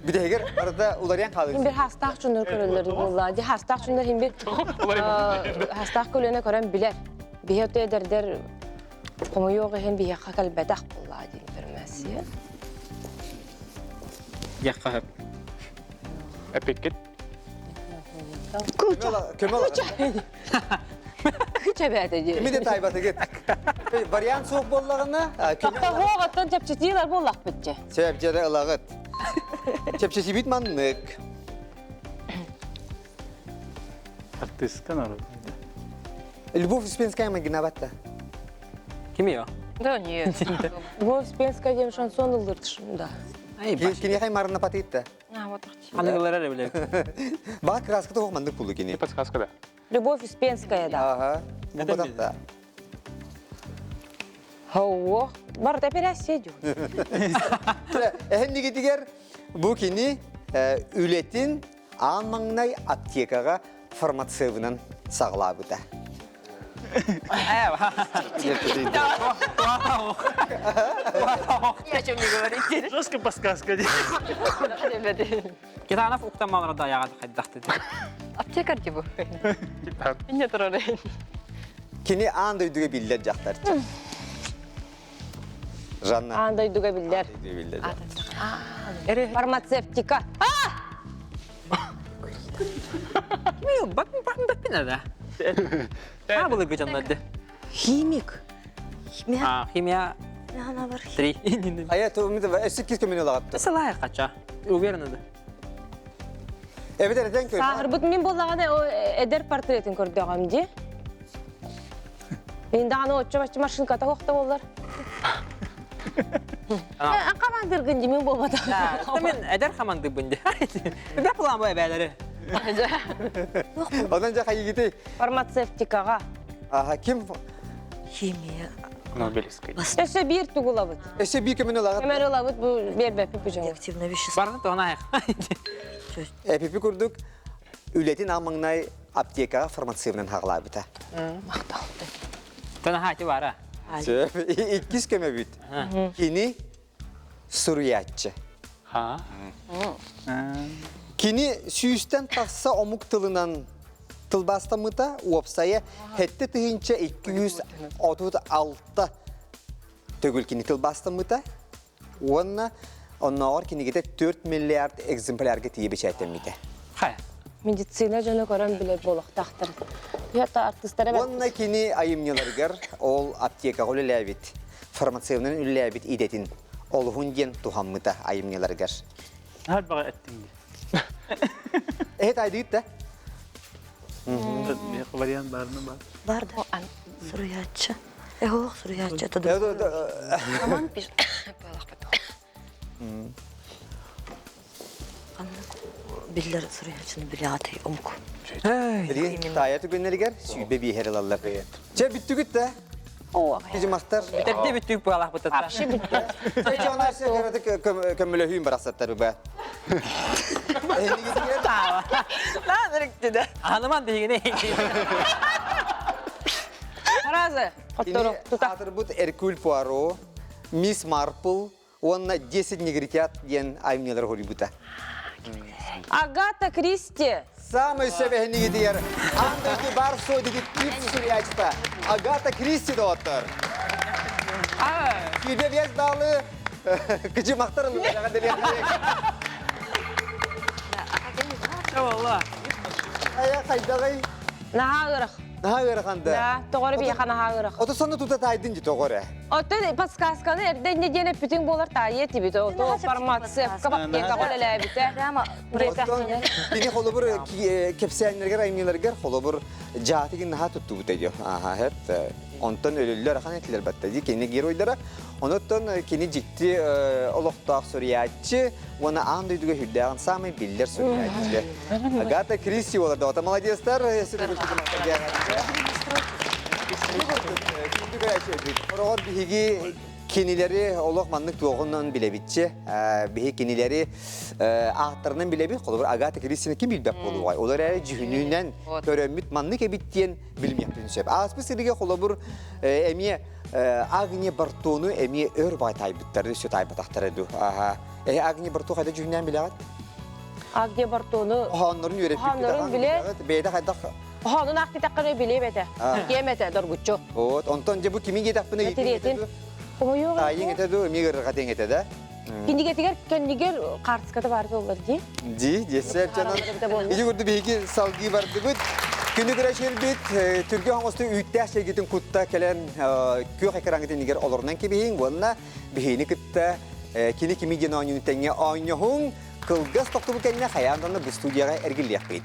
бүтэһигэр барыта уларыйан Хин бир хаалыгыз. хастаах чуннар көрөллөр буолла. Ди хастаах чуннар хин бир хастаах көлөнө көрөн билер. Биһи өтө эдэрдер хомойуох иһин биһиэхэ кэлбэтэх буолла диэн информация. Диэххэ сөп. Эпиккит. Көмө Кыча бээтэ дии. Кими де тайбатыгыт. Вариант суох буоллаҕына, көмө Тоқтоһуоҕаттан чэпчэтиилэр буоллахпыт дьэ. Сөп дьэрэ ылаҕыт. Чэпчэтибит маннык. Артыыска народ. Любовь Успенская майгынабатта. Ким ее? Да нет. Любовь Успенская диэн шансон ыллыртышым да. Ай, баш. Киниэхэ марына патыытта. А, вот Аныгылар эрэ билэр. Баа краска тоҕох маннык пулу кини. Подсказка да. Любовь Успенская да. Ага. Бу Хоуо. Барыта операция дьон. Эһэннигитигэр бу кини үлэтин аан маҥнай аптекаҕа фармацевынан саҕалаабыта. Ни о чем не говорите. Жестко подсказка. Китанов уктамалара да аяға хайдахты. Аптекарь типа. Не турар. Кини аан дойдуга биллэр дьахтар. Жанна. Аан дойдуга биллэр. Биллэр дьахтар. Фармацевтика. Ким бак бак бак да. А былыргы дьоннорду. Химик. Химия. А, химия Ана бар. 3. Ая, өссө кис көмөнө лагатты. Сылай кача. Уверена да. Эбит эрден көр. Сааһырбыт мин буоллаҕына эдэр портретин көрдөҕөм дии. Мин даҕаны оччо-бачча машинката суох да буоллар. Командиргын дии мин буолбатах. Мен эдэр хамандыыбын дии. Бэ план бу эбээлери. Онон жа хайыгыты. Фармацевтикаҕа. Аха, ким Химия. Нобелевская. Өссө биир тугулабыт. Өссө биир көмөнө лагат. Көмөнү ылабыт бу биэрбэппит бу дьоҥҥо. Активное вещество. Барын тоҕуна айах. Эпипи курдук үлэтин аамаҥнай аптекаҕа фармацевтынан хаҕалаабыта. Махтал. Тана хаати бара. Сөп. Иккис көмөбүт. Кини суруйааччы. Ха. Кини сүүстэн тахса омук тылынан тылбаастаммыта уопсайа 7236 төгүл кини тылбаастаммыта уонна оннооҕор кинигэтэ 4 миллиард экземплярга тиийэ бэчээттэммитэ. Хай. Медицина дьоно көрөн билэр буолуохтаахтар. Уйата артыыстара Уонна кини айымньыларыгар ол аптекаҕа үлэлээбит, фармацевтынан үлэлээбит идэтин олуһун диэн туһаммыта айымньыларыгар. Хар баҕа эттиҥ дии. Эһит айдыыт да? Вариант баарына бар. Бар да. Суруйааччы. Эһоох суруйааччы. Это Роман пишет. Биллэр суруйааччыны билэҕэтэй омук. Билигин таайа түгэннэригэр сүүрбэ биэһэр ылаллар. Чэ бүттүгүт да? Кижимахтар. Бүтэрде бүттүк буолах бутата. Чэ она сэ көмөлөһүүн барахсаттар ба. Аныман дегене. Разы. Хоттору тута. Аатырбыт Эркюль Пуаро, Мисс Марпл уонна 10 негритят диэн айымньылар хоруйбута. Агата Кристи. Самый сөбэһинигитигэр аан дойду бар суо детектив суруйааччыта Агата Кристи доҕоттор. Сүүрбэ биэс баалы кыдьымахтар ыллаҕа Валла. Айа хайдаҕай? Наһаа ыарах. Наһаа ыарахан да. Да, тоҕоро биһиэхэ наһаа ыарах. Ото сонно тута таайдын дии тоҕо эрэ. Оттон подсказканы эрдэ инньэ диэн эппитиҥ буолар таайыа этибит. Ото фармацевка аптекаҕа үлэлээбитэ. Прямо Оттон кини холобур кэпсээннэригэр айымньыларыгар холобур дьаатыгын наһаа туттубута диё. Аха, хэт. Онтон өлөллөр ахан этилер батта ди кини геройдара. Онуттан кини дьикти олохтоох суруйааччы уонна аан дойдуга хүрдээҕин саамай биллэр суруйааччы. Агата Кристи буолар доҕото молодецтар. Күндү көрөөччү Хороҕор биһиги Кинилэри олох маннык туоҕунан билэбитчи. Биһи кинилэри ааттарынан билэбит. Холобур, Агата Кристина ким билбэт буолуоҕай? Ол эрээри дьүһүнүнэн көрөммүт маннык эбит диэн билимиэхпитин сөп. Ааспыт сырыыга холобур эмиэ Агния Бартону эмиэ өр баҕай таайбыттар, өссө таайбатахтара дуу. Аха. Эһи Агния Барто хайда дьүһүннээн билэҕит? Агния Бартону Хоһооннорун үөрэппиппит Хоһооннорун билэ. Бэйэтэ хайдах Хоһоонун аахтытаххына билиэм этэ. Киэм этэ доргуччу. Вот, онтон дьэ бу кими диэтэхпинэ Мэтириэтин. Хомойуох Таайыҥ этэ дуу, эмиэ ыарырҕатыаҥ этэ да? Кинигэтигэр кэннигэр хаартыската баар буоллар дии. Дии, диэсэ чанан. Ити курдук биһиги салгыы бардыбыт. Күнү көрөчүрбүт, түргө оҥосту үүттээх чэйгитин кутта кэлэн күөх экраҥҥыт иннигэр олорунан кэбиһиҥ уонна биһигини кытта кини кими диэн оонньууну тэҥҥэ оонньоһуҥ. Кылгас тохтобул кэннэ хайаан даҕаны бу студияҕа эргиллиэхпит.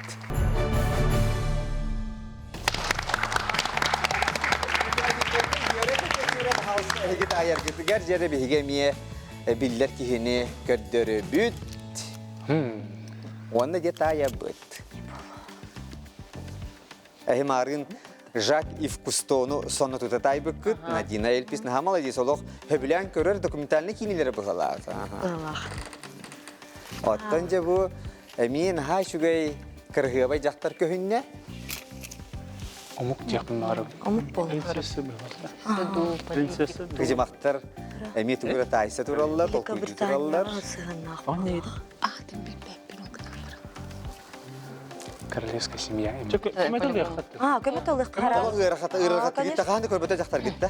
Эһиги таайаргытыгар дьэрэ биһиги эмиэ биллэр киһини көрдөрөбүт. Уонна дьэ таайабыт. Эһи маарыын Жак Ив Кустону сонно тута таайбыккыт. Надина Эльпис наһаа молодец олох сөбүлээн көрөр документальный киинэлэри быһалаах. Быһалаах. Оттон дьэ бу эмиэ наһаа үчүгэй кырыһыабай дьахтар көһүннэ. Омук диэхпин баҕарабын. Омук буолар. Принцесса быһалаах. Принцесса. Кыдьымахтар эмиэ тугу эрэ таайса тураллар, толкуйдуу тураллар. Великобританияҕа сыһыаннаах Он Аатын билбэппин ол гынан баран. Королевская семья. А, көмө толык Олох ыарахата ыарахата гитта хаһан да көрбөтө дьахтар гитта.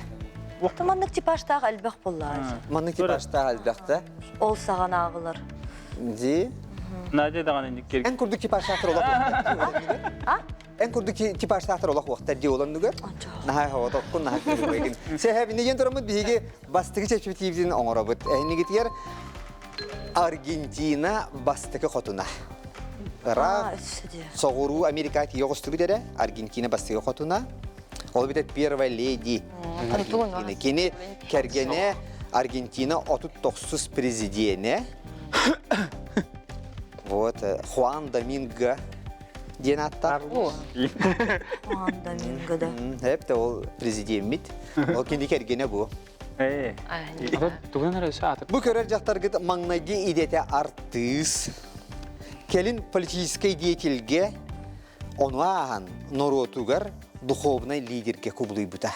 Маннык типажтаах элбэх буоллаа. Маннык типажтаах элбэх да. Ол саҕанааҕылар. Ди. Надя даҕаны инник Эн курдук типажтаахтар олох А? Эн курдук типажтаахтар олох уохтар дии олоннугар. Наһаа хоҕотоккун, наһаа көрүбэгин. Сэһэбини диэн тураммыт биһиги бастакы чэпчэтиибитин оҥоробут. Эһинигитигэр Аргентина бастакы хотуна. Ыраах соҕуруу Америка тиийэ оҕустубут эрэ Аргентина бастакы хотуна. Ол эбэтэр первая леди Аргентины. Кини кэргэнэ Аргентина 39 президенэ. Вот Хуан Доминго диэн ааттаах. Хуан Доминго да. Эп ол президеммит. Ол кини кэргэнэ бу. Тугунан эрэ өссө аатыр. Бу көрөр дьахтаргыт маҥнайгы идэтэ артыыс. Кэлин политическай деятельгэ, ону ааһан норуотугар духовнай лидергэ кубулуйбута.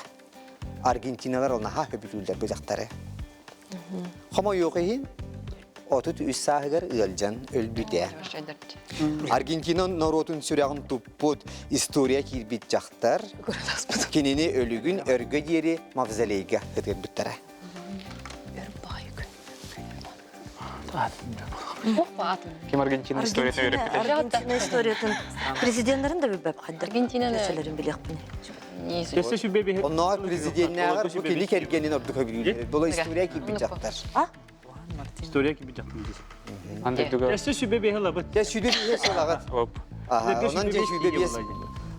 Аргентиналар ол наһаа сөбүлүүллэр бу дьахтары. Хомойуох иһин, 33 сааһыгар ыалдьан өлбүтэ. Аргентина норуотун сүрэҕин туппут история киирбит дьахтар кинини өлүгүн өргө диэри мавзолейга ытырбыттара. Ким Аргентина историятын үөрэппитэ? Аргентина историятын президеннэрин да билбэп хайдар. Аргентинаны Төсөлөрүн билиэхпин. Оннооҕор президеннээҕэр бу кини кэргэнин ордук сөбүлүүллэр. Була история киирбит дьахтар. История киирбит дьахтар дии. Андайдыга. Өссө сүбэ биэһи ылабыт. Дьэ сүбэ биэс ылаҕыт. Оп. Онон дьэ сүбэ биэс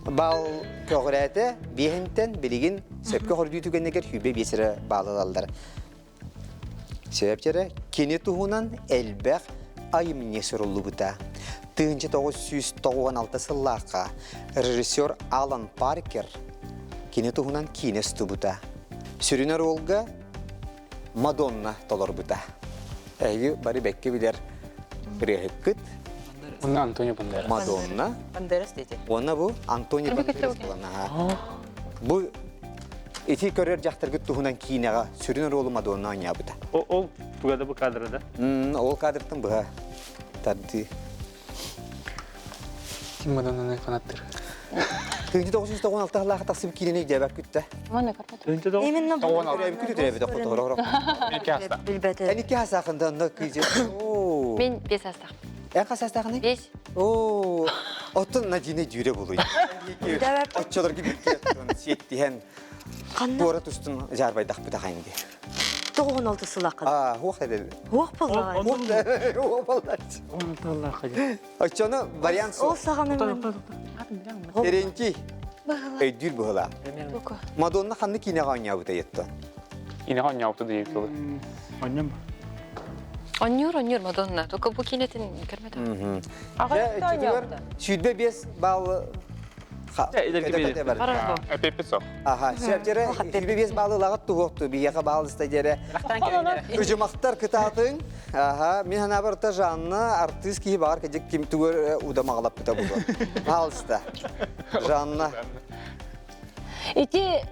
баал көҕүрээтэ биэһинтэн билигин сөпкө хордуу түгэнигэр сүбэ биэс эрэ баал ылаллар. Сөп кини туһунан элбэх айымньы суруллубута. 1996 сыллаахха режиссер Алан Паркер кини туһунан киинэ устубута. Сүрүн оруолга Мадонна толорбута. Эһиги бары бэккэ билэр ырыаһыккыт. Уонна Антонио Бандерас. Мадонна. Бандерас дети. Уонна бу Антонио Бандерас буолан Бу ити көрөр дьахтаргыт туһунан киинэҕэ сүрүн оруолу Мадонна оонньообута. Ол тугада бу кадры да? Ол кадртан быһа тардыы. Ким Мадоннаны фанаттыр? 1996 сыллаах тахсыбыт киинэни өйдөөбөккүт да? Маны көрбөтүм. Именно бу. Төрөөбүккүт төрөөбүт охотор. Икки аста. Билбэтэ. Эн икки астаахында онно кыйжы. Мен бес астаахпын. Эн хас астаахыный? Бес. Оо, оттон Надина дьүүрэ булуй. Оччолорго бииргэ сиэттиһэн куорат устун жаарбайдахпыт ахайын дии. 96 сыллаахха. Аа, хуох эдэ. Хуох буоллаҕай. Хуох буоллааччы. Оччону вариант Ол суох. саҕана мен Терентий өйдүүр быһылаа. Мадонна ханнык киинэҕэ оонньообута еттон? Киинэҕэ оонньообута диэбит тылы. Онньом. Онньуур, онньуур Мадонна. Только бу киинэтин көрмөтөм. Чүтүгэр 25 балл. Эпиппит сох. Аха, сөп дьэрэ, бес баалы лагат туһуохту, биһиэхэ баалыста дьэрэ. Кыжымахтар кытаатын. Аха, мин ханабарта Жанна артыыс киһи баар кэдик ким тугар удамаҕалаппыта буолуо. Баалыста. Жанна. Ити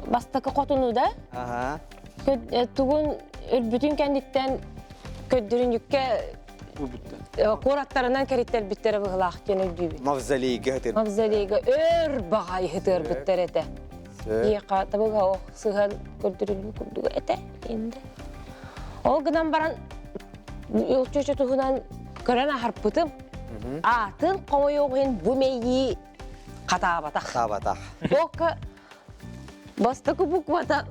бастакы хотуну да? Аха. Тугун өлбүтүн кэнниттэн көддүрүнүккэ куораттарынан кэриттэрбиттэрэ быһылаах диэн өйдүүбүт. Мавзолейга хытыр. Мавзолейга өр баҕайы хытыарбыттар этэ. Иэхэ табыга ох сыһан көрдөрүлүү курдуга этэ инде. Ол гынан баран өлчөчө туһунан көрөн аһарпытым. Аатын хомойуох иһин бу мэйии хатаабатах. Хатаабатах. Бока бастакы буквата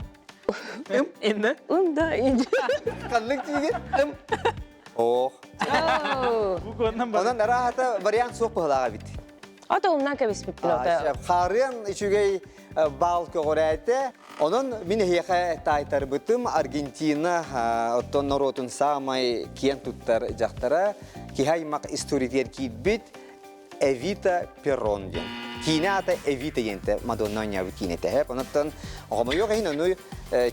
Ым инде. Ым да инде. Ханнык тиигин? Ым. Ох. Онон араата вариант суох быһылааҕа эбит. Ата умнан кэбиспиппин ото. Хаарыан үчүгэй баал көҕүрээтэ. Онон мин эһиэхэ таайтарбытым Аргентина оттон норуотун саамай киэн туттар дьахтара киһи аймах историятыгар киирбит Эвита Перрон диэн. Киинэ аата Эвита диэнтэ Мадонна оонньообут киинэтэ. Һэп. Онуттан хомойуох иһин ону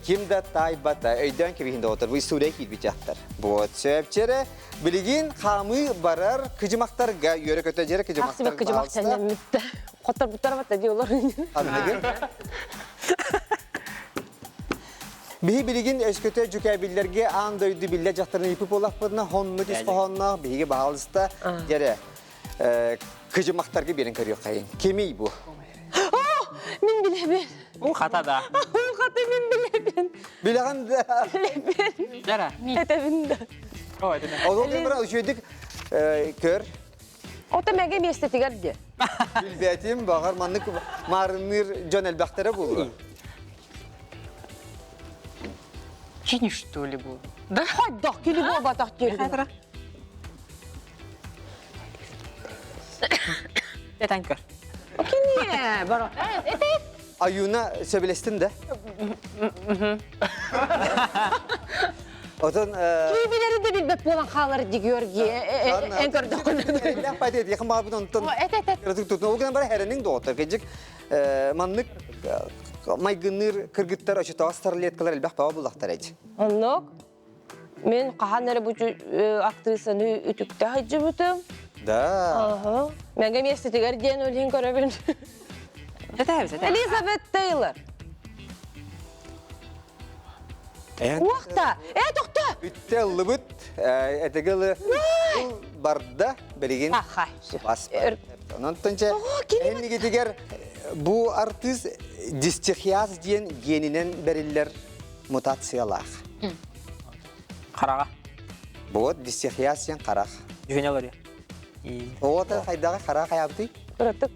ким да таайбата, өйдөөн кэбиһин доҕоттор, бу история киирбит дьахтар. Вот, сөпчэрэ билигин хаамыы барар кыдьымахтарга үөрэ-көтө дьэрэ кыдьымахтар Ахсыбыт кыдьымах сэннэммиттэ. Хотторбуттар батта дии олор. Аныгын. Биһи билигин өскөтө дьүкээбиллэргэ аан дойду биллэ дьахтарын ыйыппыт буоллахпытына, хоннук ис хоһоонноох биһиги баһаалыста дьэрэ кыдьымахтарга биэрэн көрүөххэйин. Кимий бу? Мин билэбин. У хата да. У хата мин билэбин. Билэҕин да. Билэбин. Дара. Этэбин да. Ой, это Ол кэмбара үчүгэйдик көр. Ото мэгэ миэстэтигэр диэ. Билбэтим, баҕар маннык маарынныыр дьон элбэхтэрэ буолуо. Кини что ли был? Да? Хайдах кини буолбатах диэн. Этэн көр. Кини бар. Аюна сөбүлэстин да? Отон Киибилери да билбэт буолан хаалар ди Георгий. Эн көрдөххүнэ. Лях пайтет якын баабын онтон. Эт эт эт. Кыратык тутун. Ол гынан бара хәренең доҕоттор. Кэжик маннык майгынныыр кыргыттар очотоҕо старлеткалар элбэх баба буллахтар эти. Оннук. Мин хаһан эрэ бу актрисаны үтүктэ сылдьыбытым. Да. Аха. Мэгэ миэстэтигэр диэн өлүн көрөбүн. Элизабет Тейлор. Уохта! Э, тохто! Бүттэ ыллыбыт. Этигылы барда билигин. Аха. Бас. Онон тонча эннигитигэр бу артыыс дистихиаз диэн генинэн бэриллэр мутациялаах. Хараҕа. Вот дистихиаз диэн харах. Дьүһүнэ олорю. Оҕото хайдаҕа хара хайаабытый? Кыратык.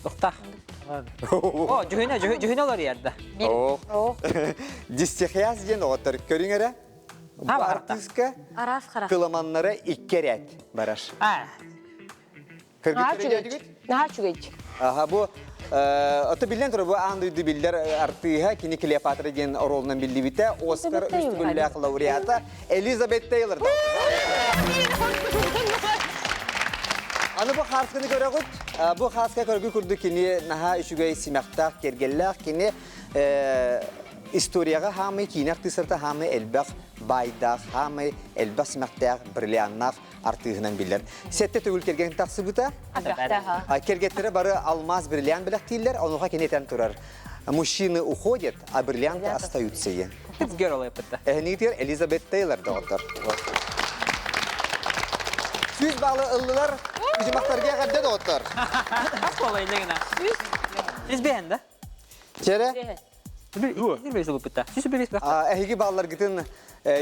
Тохтах. О, дьүһүнэ, дьүһүнэ олору Оо. Дистихиаз диэн оҕоттор көрүҥ эрэ. Бу артыыска Араас харах. кыламаннара икки эрээт барар. Наһаа үчүгэй. Наһаа үчүгэй. Аха бу ото биллэн турар бу аан дойду биллэр артыыһа кини Клеопатра диэн оруолунан биллибитэ Оскар үс төгүллээх лауреата Элизабет Тейлор. Аны бу хаасканы көрөҕүт. Бу хааска көргү курдук кини наһаа үчүгэй симэхтээх, киэргэллээх кини историяҕа хаамай киинэ артыыстарта хаамай элбэх баайдаах, хаамай элбэх симэхтээх, бриллианнаах артыыһынан биллэр. Сэттэ төгүл кэргэн тахсыбыта. Кэргэттэрэ бары алмаас бриллиант бэлэхтииллэр, онуоха кини этэн турар. Мужчины уходят, а бриллианты остаются. Эһэнигитигэр Элизабет Тейлор доҕоттор. Сүүс баалы ыллылар. Үжимахтарга эҕэрдэ доҕоттор. Сүүс бэһэн да? Чэрэ? Эһиги баалларгытын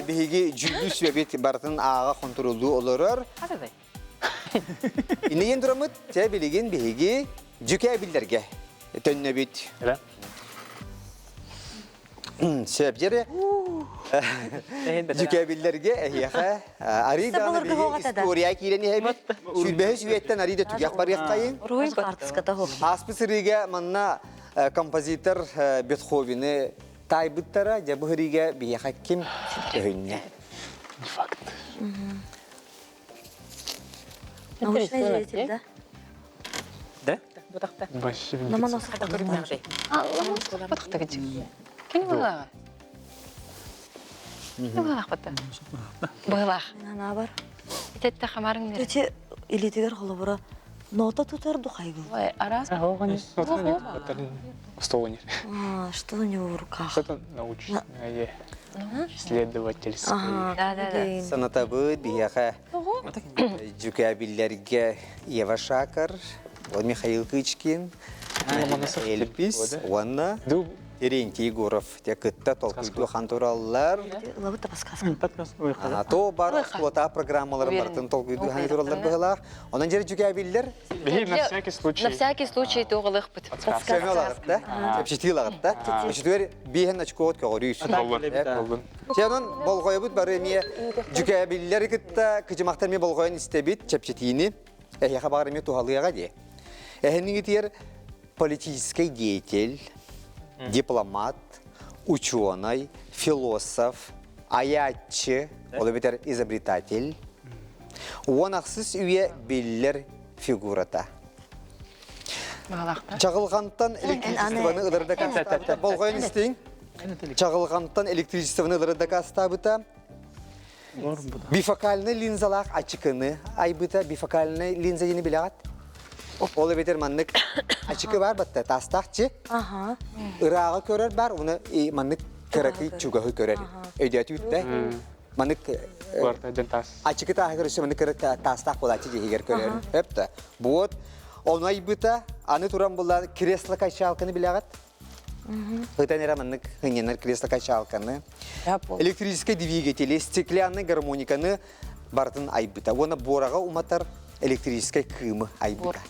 биһиги дьүүллүү сүбэбит барытын ааҕа хонтуруоллуу олорор. Иннигин тураммыт, чэ билигин биһиги дьүкээ биллэргэ төннөбүт. Сөп дьэри. Дьүкээбиллэргэ эһиэхэ арый даҕаны биһиги история киирэн иһэбит. Сүүрбэһис үйэттэн арый да түгэх барыаххайын. Ааспыт сырыыга манна композитор Бетховены таайбыттара, дьэ бу сырыыга биһиэхэ ким өһүннэ? Не факт. Научный деятель, да? Да? Ломоносов. Ломоносов Кини быһылааҕа. Быһылаах бата. Быһылаах. Анабар. Итетте хамарың нere. Эти илитигер холобура нота тутар духайгыл. Ой, араас. Стол нет. А, что у него в руках? Что-то научное, исследовательское. Да, да, да. Санатабыт биһиэхэ дьүкээбиллэргэ Ева Шакар, Михаил Кычкин, Эльпис уонна Терентий Егоров те кытта толкуйдуу хантураллар. Лабыта подсказка. То бар оскуота программаларын барытын толкуйдуу хантураллар быһылаах. Онон жер дьүкээбиллэр Биһи на всякий случай. На всякий случай туоҕалыахпыт. Сөмө лагытта, чэпчэтии лагытта. Өчүтүгэр биэһэн очкоот көҕөрүүс. Боллун. Чэ, онон болҕойобут бары эмиэ дьүкээбиллэри кытта кыдьымахтар эмиэ болҕойон истэбит чэпчэтиини. Эһиэхэ баҕар эмиэ туһалыаҕа дии. Эһэниҥитигэр политический деятель, дипломат, ученый, философ, айааччы, ол эбэтэр изобретатель, 16 үйэ биллэр фигурата. Чаҕылҕантан электричествоны ылары дакаастаабыта. Болҕойон истиҥ. Чаҕылҕантан электричествоны ылары дакаастаабыта. Бифокальнай линзалаах ачыкыны айбыта. Бифокальнай линза диэни билэҕит? Ол эбэтэр маннык ачыкы бар батта таастаахчы. Ырааҕы көрөр бар, уну маннык кыракый чугаһы көрөр. Өйдөөтүүттэ. Маннык ачыкы тааһыгар өссө маннык кыра таастаах буолааччы дьиһигэр көрөр. Өптө. Буот ону айбыта, аны туран була кресло качалканы билэҕит? Ытан эрэ маннык хынньанар кресло качалканы, электрическэй двигатели, стеклянный гармониканы барытын айбыта. Уонна буораҕа уматар электрическэй кыымы айбыта.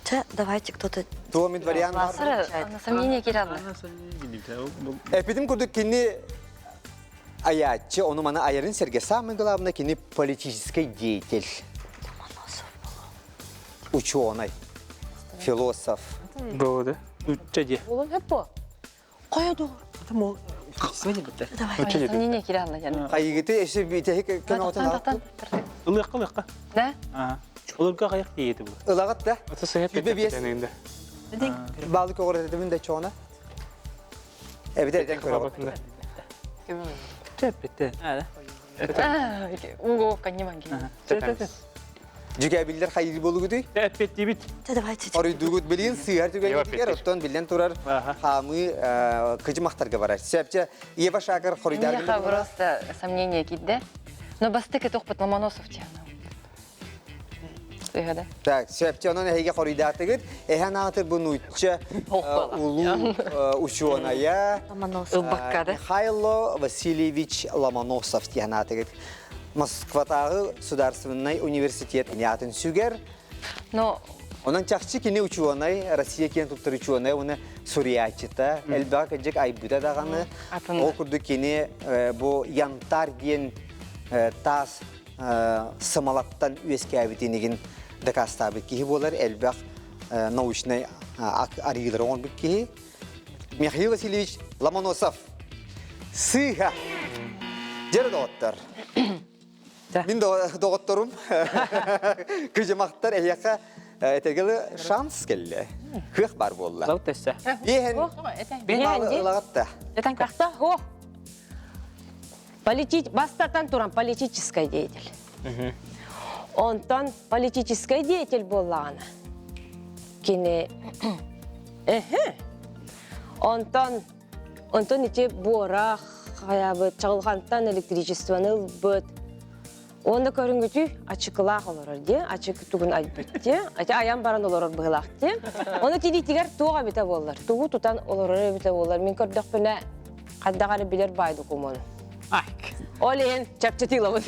Чэ, давайте кто-то... Туомит вариант бар. Сомнение киралла. Эпитим курдук кини айааччы, ону маны айарын сэргэ самый главное кини политический деятель. Ученый, философ. Годы. Үччэ дии. Улun hep bu. Koya doğru. Там Давай. Сомнение киралла яны. Хайыгыты эши битеһи көнөтөн Тан Ылыахка ылыахка. Да? Олорго каяк диэти бу. Ылагат да. Ата сыһып 25. Баалы көҕүрэтэтибин да чоона. Эбитер этен көрөҕүт. Тэппетте. Уго каньяман Дьүкээбиллэр хайыр болугутуй? Эппеттибит. Давайте. Оруйдугут билин сыһар түгэнигэр оттон биллэн турар хаамыы кыдьымахтарга барар. Сөпче Ева Шакар хоруйдар. Миэхэ просто сомнение киирдэ. Но бастакы тохпут Ломоносов диэн. Сыһа Так, сөпче онон эһиге хоруйдаатыгыт. Эһэн аатыр бу нуучча улуу учуонайа Ломоносов. Михайло Васильевич Ломоносов диэн аатыгыт. Москватааҕы Государственный университет атын сүгэр. Но Онон чахчы кини учуонай, Россия киэн туттар учуонай, уонна суруйааччыта, элбэх кыдьык айбыта даҕаны. Ол курдук кини бу янтарь диэн таас сымалаттан үөскээбитинигин дакаастаабыт киһи буолар, элбэх научнай арыйыылары оҥорбут киһи. Михаил Васильевич Ломоносов. Сыыһа! Дьэр доҕоттор. Мин доҕотторум кыдьымахтар эһиэхэ этэгили шанс келле. Кыах бар буолла. Зовут өссө. Биэһэн ылагатта. Этен кахта, хо. Полити... Бастатан туран политический деятель. Онтон политический деятель буоллаҕына кини Эхе. Онтон онтон ити буорах хайабыт чаҕылхантан электричествоны ылбыт. Уонна көрүҥүтү ачыкылаах олорор дии, ачык тугун айбыт дии, ати айан баран олорор быһылаах дии. Ону тилиитигэр туох эбитэ буоллар, тугу тутан олорор эбитэ буоллар, мин көрдөхпүнэ хайдах эрэ билэр баай докумуону. Ол иһин чэпчэтиилабын.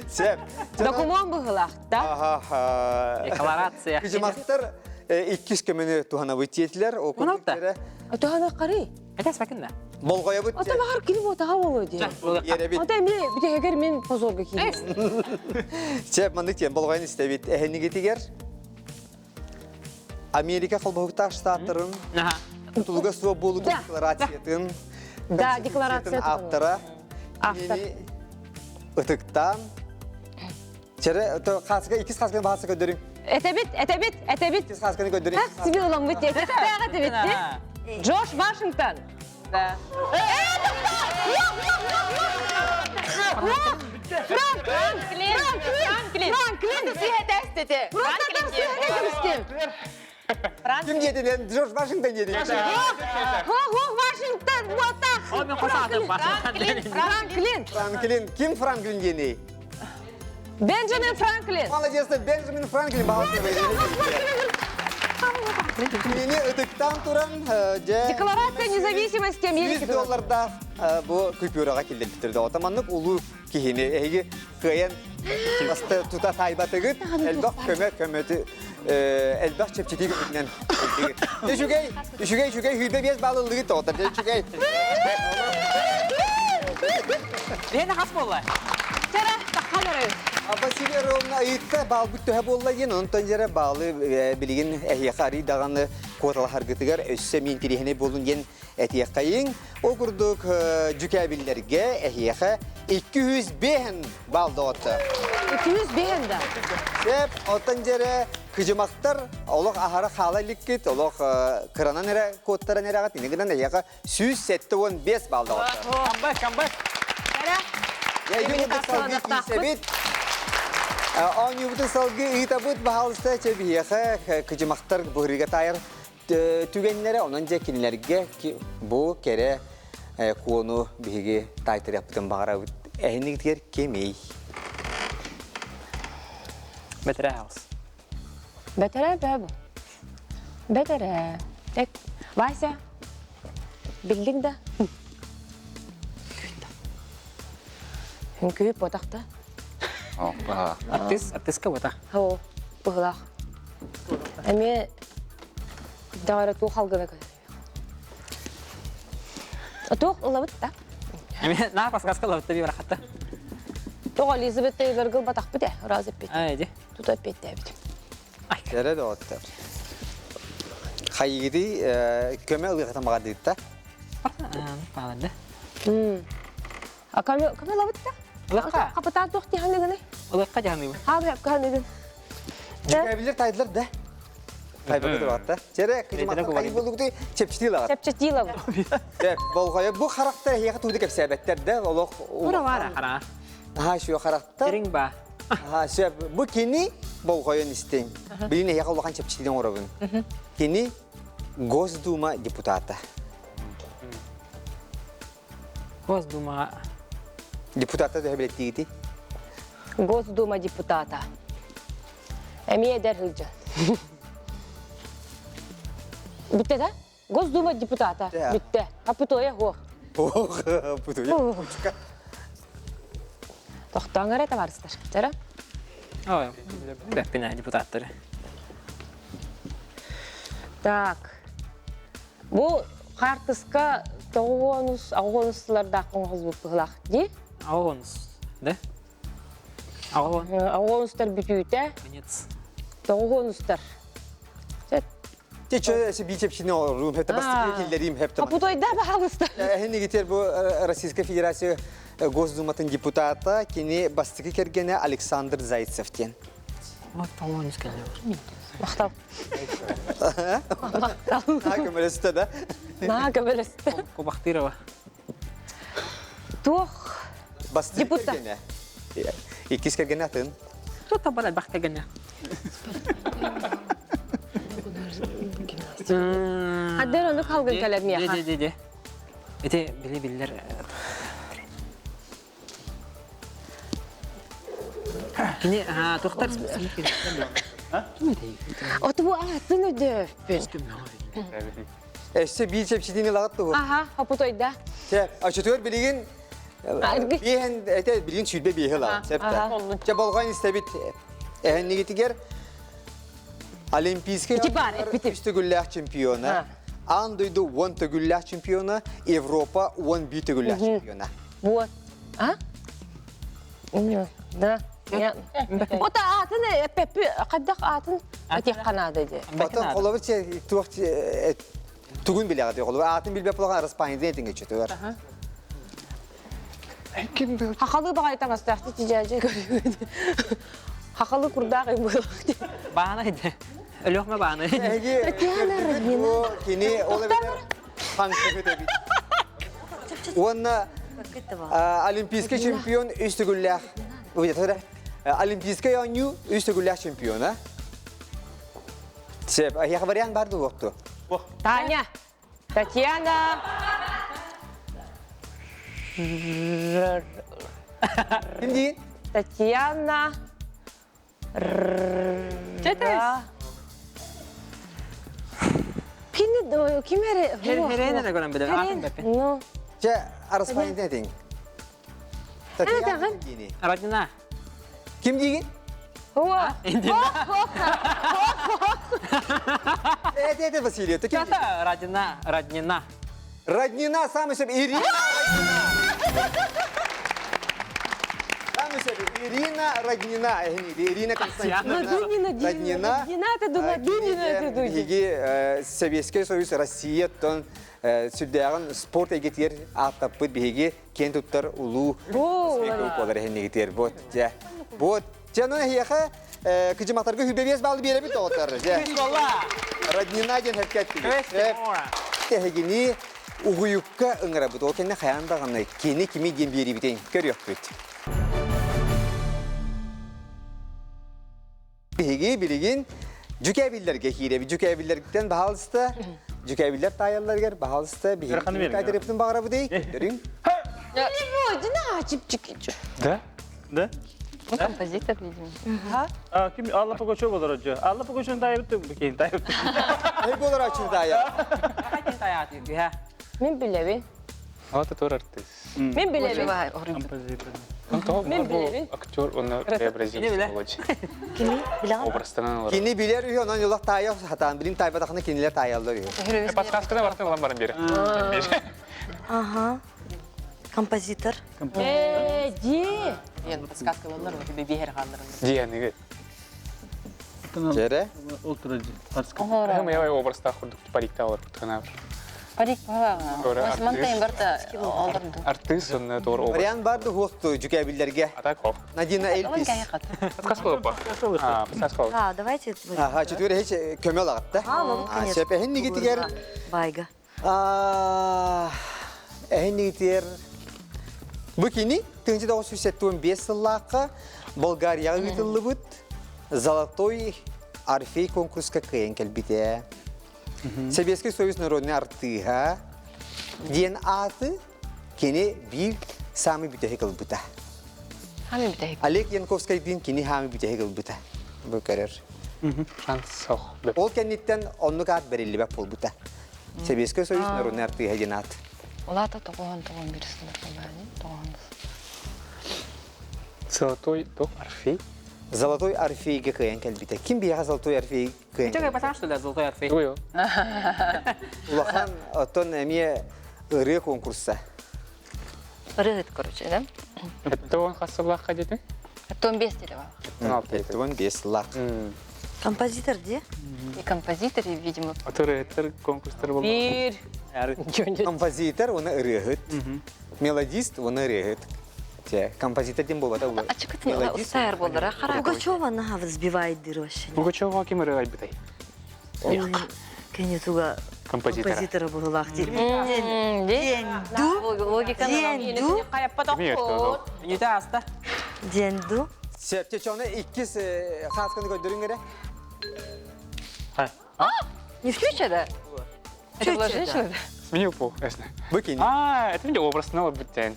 Сеп. Докумуон быһылаах да. Декларация. Кыдьымахтар иккис көмөнү туһанабыт диэтилэр. Ол курдук Туһана қарай. Это спакында. Болҕойобут. Ата баҕар кини буотаҕа буолуо дии. Ерэбит. Ата эмиэ бүтэһигэр мин позорга киирдим. Чэ, маннык диэн болҕойон истэбит. Эһэнигитигэр Америка холбоһуктаах штаттарын тутулуга суох буолуу декларациятын Да, декларация автора Автор. ытыктаан. Чere, хаска, иккис хасканы баһарса көрдөрүҥ. Этэбит, этэбит, этэбит. Иккис хасканы көрдөрүҥ. Как тебе уламмыт диэтэхтээх этибит ди. Джордж Вашингтон. Да. Франклин! Франклин! Франклин! Франклин! Просто там сыһыта кэбистим. Ким диэтинен Джордж Вашингтон диэтин. Хо-хо, Вашингтон, вот так. Франклин, Франклин. Франклин. Ким Франклин диэний? Бенджамин Франклин. Молодец, Бенджамин Франклин Кинини ытыктаан туран, дьэ... Декларация независимости Америки. 100 доллардаах бу купюраҕа киллэрбиттэр. Отаманнык улуу киһини эһиги кыайан тута таайбатыгыт элбэх көмө көмөтү элбэх чэпчэтии көмөтүнэн үчүгэй үчүгэй үчүгэй сүүрбэ биэс балл ыллыгыт тоҕотор үчүгэй Лена хас буолла? Чара, таххан эрэ. Василий Ровна ыйытта баалбыт төһө буолла диэн, онтон дьэрэ баалы билигин эһиэхэ арый даҕаны куоталаһаргытыгар өссө мин интириэһинэй буолун диэн этиэххэйиҥ. Ол курдук дьүкээбиллэргэ эһиэхэ 205 балл доҕотто. 205 да. Сеп, оттон дьэрэ кыдьымахтар олох аһара хаала иликкит, олох кыранан эрэ куоттаран эрэҕит, ини гынан эһиэхэ 175 балл доҕотто. Камбэк, камбэк. Эйгин курдук салгыы киирсэбит. Оонньуубутун салгыы ыытабыт, баһаалыста чэ биһиэхэ кыдьымахтар быһырыыга таайар түгэннэрэ, онон дьэ кинилэргэ бу кэрэ куону биһиги таайтарыахпытын баҕарабыт. Эһинигитигэр кимий? Бэтэрээ хаус. Бэтэрээ бээ бу. Бэтэрээ. Так, Вася, биллиҥ да? Үҥкүү ботах да? Артист, артистка ботах. Оо, быһылаах. Эмиэ даҕара туох алгына көтөр. Туох ылабыт да? Эмиэ наа подсказка ылабыт да биир хатта. Тоҕо Элизабет Тейлорга ылбатахпыт ээ, ыраас эппит. Аа, иди. Тута эппиэттээбит. Эрэ доҕоттор. Хайыгыты көмө ылыахтан баҕардыытта. Пааланда. А көмө көмө ылабыт да? Ылыахха. Хапытаан туох дии Ылыахха дьаһаныыбын. Хаабы ханыгын. Дьүкээбилэр тайдылар да. Тайбакы турбатта. Чэрэ, кыдьымахтан болугуту чэпчэтии ылаҕыт. Чэпчэтии ылабыт. Чэп, болҕойо бу харахтар эһиэхэ тууду кэпсээбэттэр да, олох... Ура баара хара. Аха, шүө харахтар. Дириҥ ба. Аха, сөп. Бу кини болҕойон истиҥ. Билин эһиэхэ улахан чэпчэтиини оҥоробун. Кини Госдума депутата. Госдума Депутата төһө билэттиигитий? Госдума депутата. Эмиэ эдэр сылдьан. Бүттэ да? Госдума депутата. Бүттэ. Хапытоя хуох. Ох, путуя. Тохтооҥ эрэ табаарыстар. Чара? Ой, бэппинэ депутаттары. Так. Бу хаартыска тоҕуонус, аҕуонус сыллардаах оҥоһуллубут быһыылаах дии? Аҕуонус, да? Аҕуон. Аҕуонустар бүтүүтэ. Конец. Тоҕуонустар. Чэ, биичэпчини оруум, хепте бастакы киллэриим хепте. Хапутойда баһалыста. Эһинигитер бу Российская Федерация Госдуматын депутата, кини бастакы кэргэнэ Александр Зайцев диэн. Вот тоҕуонус кэллэ. Махтал. Махтал. Көмөлөстө да? Наа көмөлөстө. Кубахтырова. Туох Бастакы Депутат. кэргэнэ. Иккис кэргэнэ атын. Тут табар элбэх кэргэнэ. Хаддер ону халгын кэлэр миэхэ. Де, де, де. Ити били биллер. Кини тухтар Оту бу аатын өдөппүн. Өссө биир чэпчэтиини ылаҕыт туһу. Аха, хопутойда. Чэ, очутугар билигин биэһэн этэ билигин сүүрбэ биэһи ылаҕыт. Сөп да. Чэ, болҕойон истэбит. Эһэннигитигэр Олимпийскай үс төгүллээх чемпиона, аан дойду уон төгүллээх чемпиона, Европа уон биир төгүллээх чемпиона. Вот. А? Да. Ота аатын эппеппи хайдах аатын этиэххэ наада дии. Оттон холобур туох тугун билэҕит холобур аатын билбэт буолаҕын араспаанньатын этиҥ өчөтүгэр. Ким был? Хахалы баҕайы таҥастаахты тидьээдьэ көрүҥүн. Хахалы курдаах быһылаах дии. Баана иде. Өлөхмө баана. Эһиги Татьяна Роднина. Кини ол эбэтэр хаҥкыһыт эбит. Уонна Олимпийский чемпион үс төгүллээх Олимпийскай оонньуу үс төгүллээх чемпиона. Сеп, эһиэхэ вариант бар дуо Таня. Татьяна. Ким диин? Татьяна. Кини ким эрэ? Херейне да көрөн билэр. Атын бэппин. Ну. Чэ, араспаанньа этиҥ. Татьяна диини. Родина. Ким диигин? Хуа. Это это Василий, это ким? Родина, Роднина. Роднина, самый себе Ирина Роднина. Самый себе Ирина Роднина, Ирина Константиновна Роднина. Роднина, это думаю, Дунина это думаю. Биһиги Советский Союз Россияттан сүрдээҕин спорт эйгэтигэр ааттаппыт биһиги киэн туттар улуу буолар эһиннигитигэр вот дьэ вот дьэ онон эһиэхэ кыдьыматарга хүбэбиэс баалы биэрэбит доҕоттор дьэ Роднина диэн хэпкэттигит тэһигини угуйукка ыҥырабыт ол кэннэ хайаан даҕаны кини кими диэн биэрибитин көрүөхпүт Биһиги билигин дьүкээбиллэргэ киирэбит. Дьүкээбиллэргиттэн баһаалыста, дьүкээбиллэр таайалларыгар баһаалыста биһиги таайтарыппытын баҕарабытый? Көрүҥ. Да? Да? Ну, композитор, видимо. А, ким Алла Пугачева олорор дьэ. Алла Пугачеваны таайбыт бикин таайбыт. Эй болор ачыр таайа. Хатын таайааты үһэ. Мин билэбин. Ата тур артист. Мин билэбин. Композитор. Мин билэбин. Актер, он преобразился. Кими? Билэҕин? Образтанан олорор. Кини билэр үһү, онон олох таайа сатаан, билин таайбатахына кинилэр таайаллар үһү. Подсказканы бартын ылан баран биэрэ. Ага. Композитор. Э, ди. Диэн подсказка ылаллар, вот тебе биһэр хаалларым. Диэниги. Чэрэ? Ол турар подсказка. Моя образтаах курдук парикта олор кутханаар. Парик балаҕа. Мантайын барта олорду. Артыыс онно туор образ. Вариант бар да хуохту дьүкээбиллэргэ. А так хох. Надина Эльпис. Подсказка болуппа. А, подсказка болуп. А, давайте. Ага, четвере хеч көмө лагатта. А, вот, конечно. Сөпөһүн нигитигер. Байга. Эһин нигитигер. Бу кини 1975 сыллаахха Болгарияҕа ыытыллыбыт Золотой Орфей конкурска кыайан кэлбитэ. Советский Союз народный артыыһа диэн ааты кини биир саамай бүтэһик ылбыта. Хаамый бүтэһик. Олег Янковскайдыын кини хаамый бүтэһик ылбыта. Бу көрөр. Шанс сох. Ол кэнниттэн оннук аат бэриллибэт буолбута. Советский Союз народный артыыһа диэн аат. Улаата тоҕуһан тоҕон бир сылдар буолбаani тоҕуһан. Золотой тох Орфей. Золотой Орфейге кыайан кэлбитэ. Ким биһиэхэ Золотой Орфей кыайан Чакай потому что ли Золотой Орфей? Ой, Улахан оттон эмиэ ырыа конкурса. Ырыһыт, короче, да? Это он хасыллаахха диэтиҥ? Оттон бес диде бар. Оттон бес лак. Композитор де? И композитор, и, видимо, Ырыһыттар конкурстар болду. Бир. Композитор, оны ырыаһыт. Мелодист, оны ырыаһыт. Те, композитор дем болбата ол. Ачыкытын устайар болдара харак. Пугачева наха взбивает дыр вообще. Пугачева ким ырыа айбытай? Кене туга Композитора. композитора буһулаах Ден ду. Логика. Ден ду. Нүтэ аста. Ден ду. Септе чоны иккис хаасканы көрдөрүң эрэ. Не включа, да? Это была женщина, да? Сменил пол, ясно. Бу кини. А, это мне образ снова бүттен.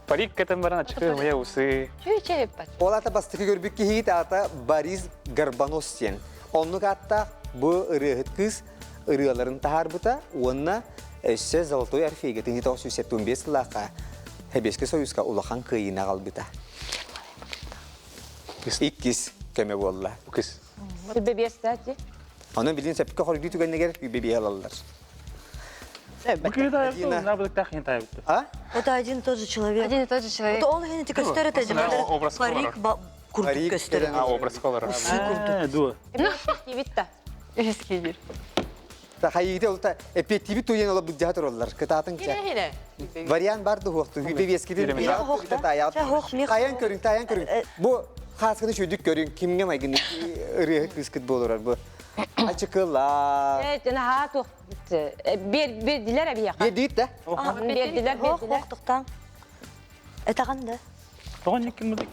Парик кэтэн баран ачыкы моя усы. Чүй чай пат. Ол ата бастакы көрбүт киһи аата Борис Горбонос диэн. Оннук ааттаах бу ырыаһыт кыыс ырыаларын таһаарбыта уонна өссө Золотой Орфейга 1975 сыллаахха Сэбиэскэй Союзка улахан кыайыыны аҕалбыта. Иккис көмө буолла. Кыс. Бебес да ти. Онон билин сөпкө хордуу түгэннигэр бебиэ алаллар. Бу киһи таайбыт, набылыктаах киһи таайбыт. А? Это один и тот же человек. Один и тот же человек. Это он хенити көстөр это же. Образ Парик курдук Парик көстөр. А, образ колора. Усы курдук. Дуо. Кибитта. Эскидер. Хайыыта олта эппиэттиибит туйан ола былдьаһа тураллар. Кытаатын чэ. Вариант бар дуһуохту. Хүбе вескитин Тайан көрүҥ, тайан көрүҥ. Бу хаасканы шүйдүк көрүҥ. Кимҥэ майгын ырыаһыт кыыскыт буолурар бу. Ачыкыла. Наһаа туох бердилер эбиэхэ. Бердиит да? Бердилер, бердилер. Тоқтаң. Этаҕын да. Тоҕо никким бу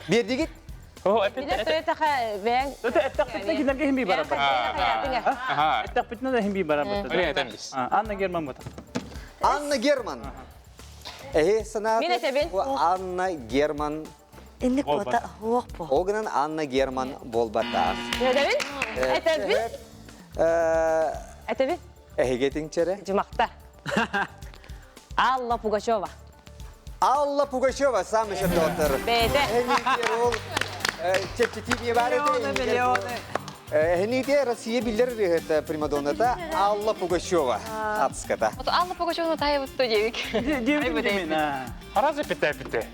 Бердигит? Билэр төйөтөхө бэйэҥ Эттэхпитинэ кинилэргэ иһин бии барар. Эттэхпитинэ да иһин бии барар. Анна Герман бута. Анна Герман. Эһи санааты. Мин этэбин. Анна Герман. Инник буота хуох бу. Ол гынан Анна Герман буолбатах. Этэбин? Этэбин? Этэбин? Эһиги этиҥчэрэ? Дьумахта. Алла Пугачева. Алла Пугачева самый шеф-доктор. Бэйэтэ. Ол чэпчэтии баар этэ. Миллионы. Эһиниите Россия биллэр ырыаһыт примадонната Алла Пугачева атыската. Вот Алла Пугачева таайбыт диэбик. Диэбит Аразы пите-пите.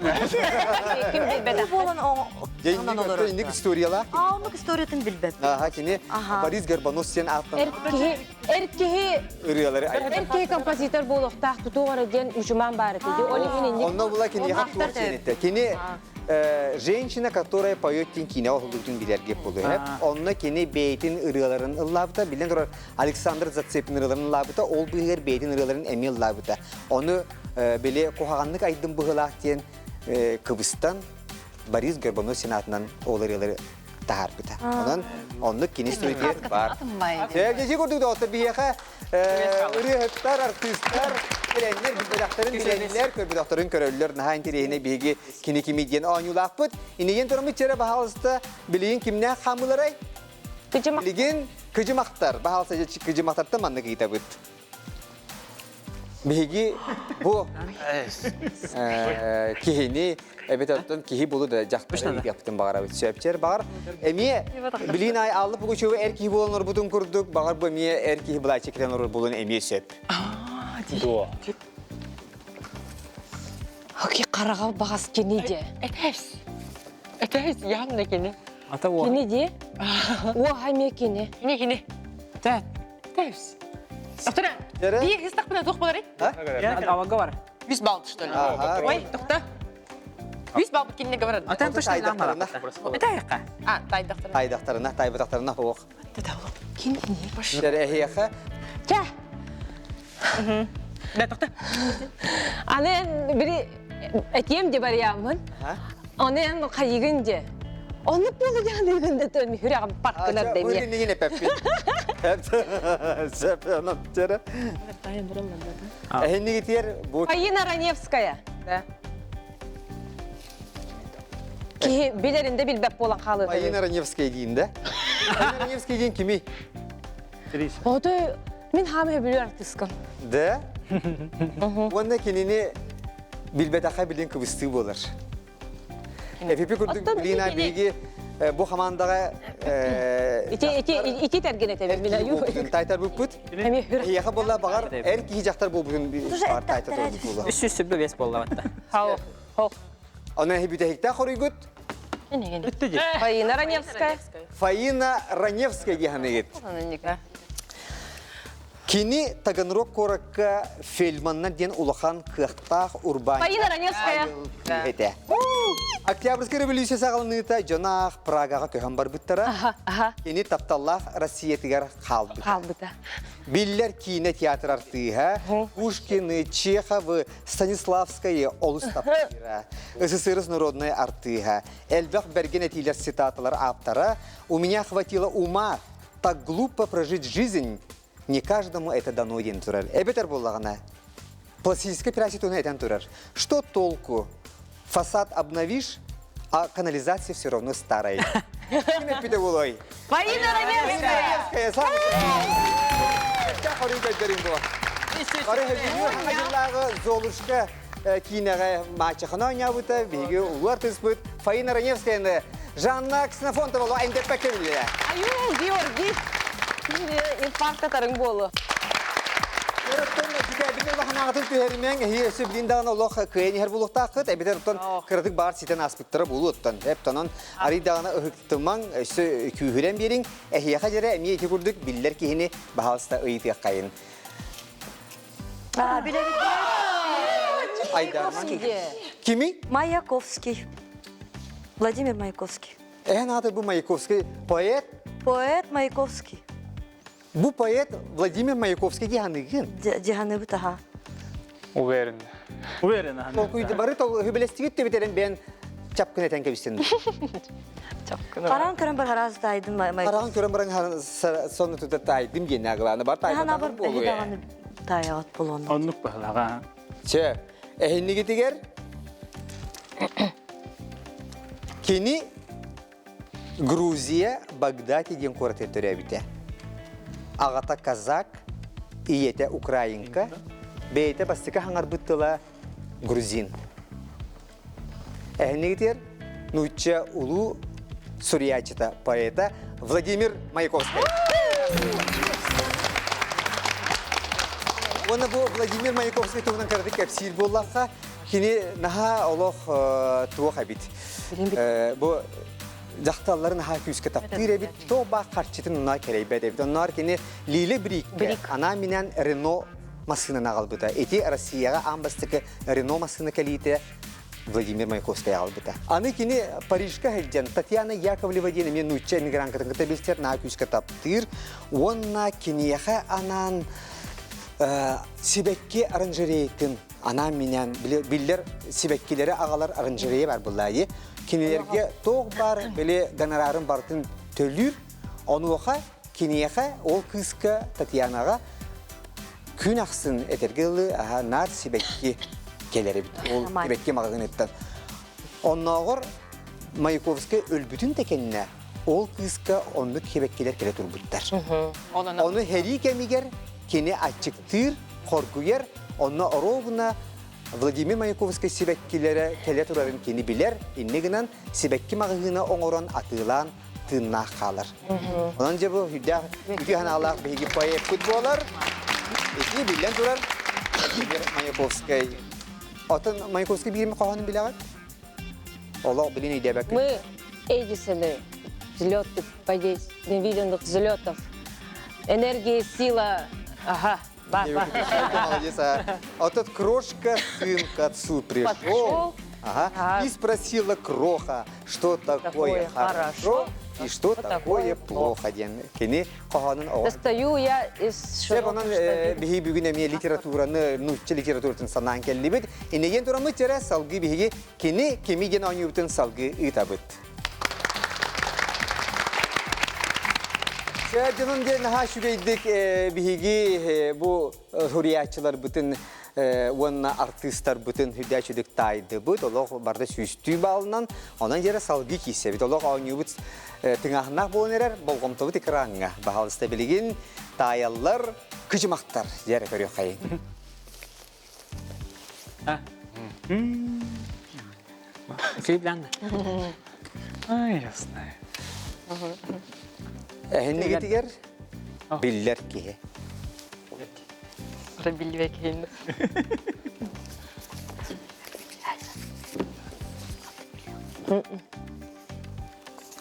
Ким билбэтэх. Буолан онон олорор. Инник историялаах. Аа, оннук историятын билбэт. Аха, кини Борис Горбонос сен ааттан Эр киһи, эр киһи, ырыалары эр киһи композитор буолуохтаах тутуох эрэ диэн мучумаан баар этэ. Ол иһин инник Онно була киниэхэ туох диэн Кини женщина, которая поет диэн киинэ оһоллубутун билэргэ буолуо. Онно кини бэйэтин ырыаларын ыллаабыта, билэн турар Александр Зацепин ырыаларын ыллаабыта, ол быыһыгар бэйэтин ырыаларын эмиэ ыллаабыта. Ону били куһаҕаннык айдым быһыылаах диэн кыбыстан Борис Горбунов сенатынан ол ырыалары таһаарбыта. Онон оннук кини студия бар. Дьэ курдук доҕоттор биһиэхэ ырыаһыттар, артыыстар билэннэр, билбэтэхтэрин билэннэр, көрбөтөхтөрүн көрөллөр. Наһаа интэриэһинэй биһиги кини кими диэн оонньуулаахпыт. Инигин тураммыт чэрэ баһаалыста билигин кимнээх хаамыларай? Билигин кыдьымахтар. Баһаалыста кыдьымахтартан маннык ыйытабыт. Биһиги бу киһини эбэтэр оттон киһи булу да дьахтар диэхпитин баҕарабыт. Сөпчер баҕар эмиэ билин ай Алла Пугачева эр киһи буолан олорбутун курдук баҕар бу эмиэ эр киһи былааччы кэлэн олорор буолуон эмиэ сөп. Дуо. Оки хараҕа баҕас кини де. Этээс. Этээс явно кини. Ата уо. Кини де. Уоха эмиэ кини. Кини кини. Тәт. Этээс. Автора. Дәрі? Биир хистахпына туох боларый? Авага бар. Үс балл что ли? Ага. Ой, тохта. Үс балл кинне говорят. Атан точно Тайдахтарына. Это А, тайдахтарына. Тайдахтарына, тайбатахтарына хоох. Кини. Дәрі Чэ. Да, тохта. Аны бири этиэм де барыяммын. Аны эн хайыгын де. Оннук буолу дьаныгын да төн хүрәҕим паркынар да эмиэ. Бу эппин. Сөп, онон тері. Эһиннигитиэр бу Фаина Раневская. Да. Киһи билэринде билбэт буолан хаалыта. Фаина Раневская диин да? Фаина Раневская диин кими? Ото мин хаамы билер артыскам. Да? Уонна кинини билбэтэхэ билин кыбыстыы буолар. Эпипи курдук Оттон билина биһиги бу хамаандаҕа Ити ити ити терген этебин мин аю. тайтар буппут. Эми хүр. Эһиэхэ буолла баҕар эр киһи дьахтар буолбутун баҕар тайтар буолбут буолла. Үс сүс сүбэ бес болла батта. Хау. Хо. Онон эһи бүтэһиктээх хоруйгут Фаина Раневская. Фаина Раневская диэханыгыт. Кини Таганрог куоракка Фельдманнар диэн улахан кыахтаах урбаан Фаина Раневская. этэ. Октябрьская революция саҕаланыыта дьоно аах Прагаҕа көһөн барбыттара. Аха, аха. Кини тапталлаах Россиятыгар хаалбыта. Хаалбыта. Биллэр киинэ театр артыыһа Пушкины, Чеховы, Станиславскайы олус таптыыра. СССР народная артыыһа, элбэх бэргэн этиилэр цитаталар ааптара «У меня хватило ума так глупо прожить жизнь, не каждому это дано» диэн турар. Эбэтэр буоллаҕына, пластическая операция туһунан этэн турар. Что толку? Фасад обновишь, а канализация все равно старая. Ким эппитэ буолуой? Фаина Раневская. Раневская, Золушка киинэҕэ маачахана оонньообута, биһиги улуу артыыспыт Фаина Раневскаяны Жанна Ксенофонтова эндэппэккэ билэрэ. Аю, Георгий. Инфаркт атарың болу. Өрөттөн китээбини улаханаҕытын түһэримэҥ, эһи өссө билин даҕаны олох кыайан иһэр буолуохтааххыт, эбэтэр оттон кыратык баар ситэн ааспыттара буолуоттан. Эптонон арый даҕаны ыһыктымаҥ, өссө күүһүрэн биэриҥ, эһиэхэ дьэрэ эмиэ ити курдук биллэр киһини баһаалыста ыйытыаххайын. Айдарман. Кими? Маяковский. Владимир Маяковский. Эһэн ааты бу Маяковский поэт? Поэт Маяковский. Бу поэт Владимир Маяковский дьаһаныгын. Дьаһаныбыт аха. Уверен. Уверен. Толкуйда бары хүбэлэстигит төбүтэрин бэйэн чапкын этэн кэбистин. Харан көрөн бар хараз тайдым. Хараҕын көрөн баран сонно тута тайдым диэн агылааны бар тайбатаҕын буолуо. Тайаҕат буолуон. Оннук баһылаҕа. Чэ, эһиннигитигэр кини Грузия Багдади диэн куораты төрөөбүтэ. Аҕата казак, ийэтэ украинка, бэйэтэ бастакы хаҥарбыт тыла грузин. Эһиннигитигэр нуучча улуу суруйааччыта, поэта Владимир Маяковскай. Уонна бу Владимир Маяковскай туһунан кыратык кэпсиир буоллахха, кини наһаа олох туох эбит. Бу дьахталлары наһаа күүскэ таптыыр эбит, туох баар харчытын онно кэрэйбэт эбит. Онноор кини Лиля Брикке анаан-минээн Рено массыынаны аҕалбыта. Ити Россияҕа аан бастакы Рено массыына кэлиитэ Владимир Маяковскай аҕалбыта. Аны кини Парижка сылдьан Татьяна Яковлева диэн эмиэ нуучча эмигранткатын кытта билсэр, наһаа күүскэ таптыыр уонна киниэхэ анаан сибэкки оранжереятын анаан-минээн биллэр сибэккилэри аҕалар оранжерея бар буллаайы. Кинилэргэ туох баар били гонорарын барытын төлүүр. Онуоха киниэхэ ол кыыска Татьянаҕа күн ахсын этэргэ дылы аһа наар сибэкки кэлэр эбит. Ол сибэкки маҕаһыыныттан. Оннооҕор Маяковскай өлбүтүн да кэннэ ол кыыска оннук сибэккилэр кэлэ турбуттар. Ону сэрии кэмигэр кини аччыктыыр, хоргуйар, онно оруобуна Владимир Маяковскай сибэккилэрэ кэлэ турарын кини билэр, инньэ гынан сибэкки маҕаһыына оҥорон атыылаан тыыннаах хаалар. Онон дьэ бу сүрдээх үтүө санаалаах биһиги поэппыт буолар. Ити биллэн турар Владимир Маяковскай. Отон Маяковскай биир хоһоонун билэҕит? Олох билин өйдөөбөккүн. Мы Эдисоны, взлеты невиданных взлетов. Энергия, сила, ага, ба, ба. Молодец, а. А тут крошка сын к отцу пришел. Ага. И спросила кроха, что такое хорошо и что такое плохо диэн кини хоһоонун оҕо. Достаю я из Сөп онон биһиги бүгүн эмиэ литератураны, нуучча литературатын санаан кэллибит. Иннигин тураммыт тирэ салгыы биһиги кини кими диэн оонньуубутун салгыы ыытабыт. Чэ, дьонум диэн наһаа үчүгэйдик биһиги бу суруйааччыларбытын уонна артыыстарбытын үрдээчүдүк таайдыбыт. Олох барда сүүстүү баалынан, онон дьэрэ салгыы киирсэбит. Олох оонньуубут тыҥааһыннаах буолан эрэр, болҕомтобут экраҥҥа. Баһаалыста билигин таайаллар, кыдьымахтар дьэрэ көрүөххэйин. Ай, я знаю. Эһиннигитигэр биллэр киһи. Биллибэт киһи.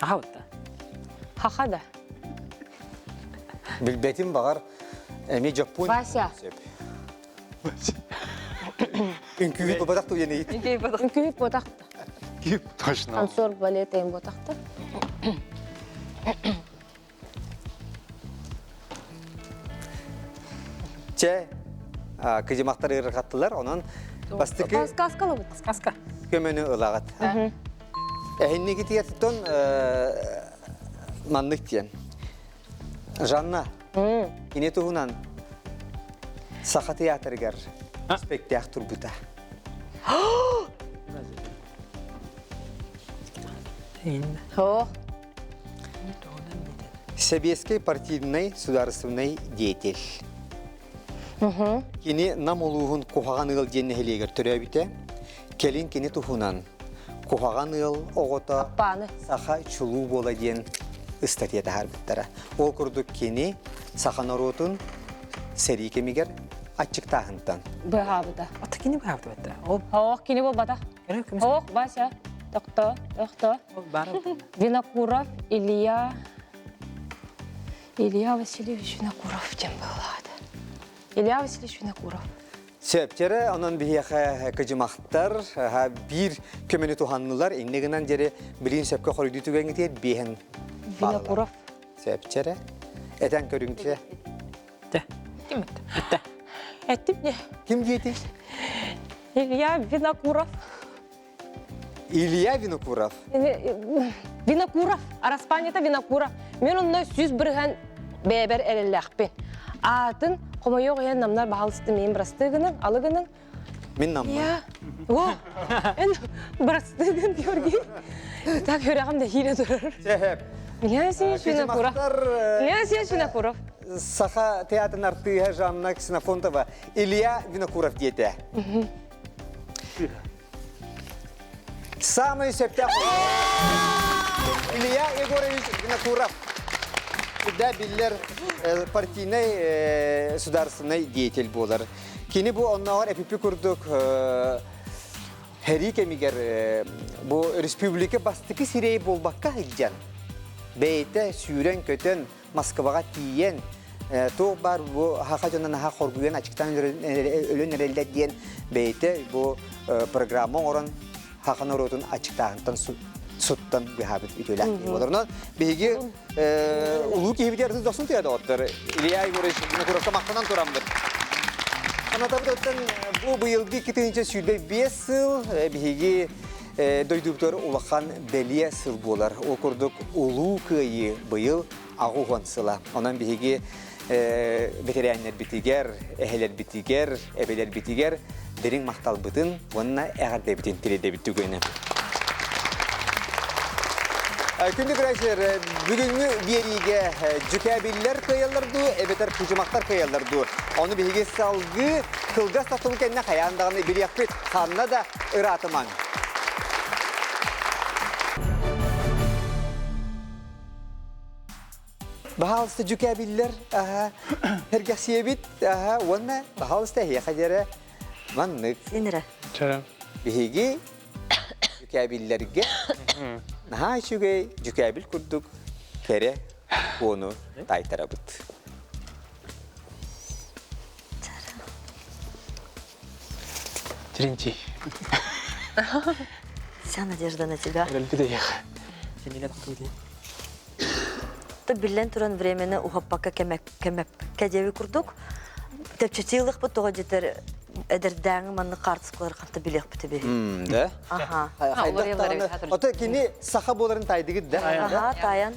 Аха Хаха да. Билбэтим баҕар эмиэ дьоппуон Вася. Үҥкүүһүт буолбатах туйан иһит. Үҥкүүһүт буотах. Точно. Танцор балет эйин буотахта. Чэ, кыдьымахтар ыарырҕаттылар, онон бастакы Сказкалабыт. Сказка. көмөнү ылаҕыт. Эһиннигитигэр тон маннык диэн. Жанна, кини туһунан Саха театрыгар спектакль турбута. Сэбиэскэй партийнай судаарыстыбаннай деятель. Кини Нам улууһун Куһаҕан ыал диэн нэһилиэгэр төрөөбүтэ. Кэлин кини туһунан Куһаҕан ыал оҕото саха чулуу буола диэн ыстатыйа таһаарбыттара. Ол курдук кини саха норуотун сэрии кэмигэр аччыктааһынтан. Быһаабыта. Ата кини быһаабыта бэтте. Ол Ох, кини буолбата. Ох, Вася. Тохто, тохто. Винокуров Илья Илья Васильевич Винокуров диэн быһылаата. Илья Васильевич Винокуров. Сөптөрө, онон биһиэхэ кыдьымахтар биир көмөнү туһаннылар. Инне гынан дьэри билин сөпкө хоруйдуу түгэҥҥитигэр биэһэн Винокуров. Сөпчэрэ. Этэн көрүҥчэ. Тэ. Ким эттэ? Эттэ. Эттим не? Ким диэти? Илья Винокуров. Илья Винокуров. Винокуров. Араспаанньата Винокуров. Мен онно 100% бэйэбэр эрэллээхпин. Аатын хомойуох иһин намнар баһалысты миин бырастыы гының, алы гының. Мин наммын. Я. О, эн бырастыы гын, Георгий. Так үрэҕим да хиилэ турар. Сөп. Илья Васильевич Винокуров. Илья Васильевич Винокуров. Саха театрын артыыһа Жанна Ксенофонтова Илья Винокуров диэтэ. Самый сөптөөх Илья Егорович Винокуров. Да биллэр партийнай государственный деятель буолар. Кини бу оннооҕор эпипи курдук Һэрии кэмигэр бу республика бастакы сирэйи буолбакка сылдьан, бэйэтэ сүүрэн-көтөн Москваҕа тиийэн, туох баар бу саха дьоно наһаа хоргуйан аччыктаан өлөн эрэллэр диэн бэйэтэ бу программа оҥорон саха норуотун аччыктааһынтан суттан быһаабыт үтүөлээх киһи буолар. Онон биһиги улуу киһибитигэр ытыс дохсун тыа доҕоттор Илья Егорович Винокуровка махтанан тураммыт. Санатабыт оттон бу быйылгы 2025 сыл биһиги дойдубутугар улахан бэлиэ сыл буолар. Ол курдук Улуу Кыайыы быйыл 80 сыла. Онон биһиги бэтэрээннэрбитигэр, эһэлэрбитигэр, эбэлэрбитигэр дириҥ махталбытын уонна эҕэрдэбитин тириэрдэбит түгэнэ. Күндү көрөөччүлэр, бүгүҥҥү биэриигэ дьүкээбиллэр кыайаллар дуу, эбэтэр кыдьымахтар кыайаллар дуу? Ону биһиги салгыы кылгас тохтобул кэннэ хайаан даҕаны билиэхпит. Ханна да ыраатымаҥ. Баһаалыста дьүкээбиллэр, аха, сэргэхсийэбит, аха, уонна баһаалыста эһиэхэ диэрэ маннык. Син эрэ. Биһиги дьүкээбиллэргэ наһаа үчүгэй дьүкээбил курдук кэрэ куону таайтарабыт. Терентий. Вся надежда на тебя. Биллэн туран времени уһаппакка кэмэппэккэ диэби курдук тэпчэтиилыхпыт тоҕо диэтэр эдэрдээҥи маннык хаартыскалар ханта билиэхпит эбит. Да? Аха. Ото кини саха буоларын таайдыгыт да? Аха, таайан.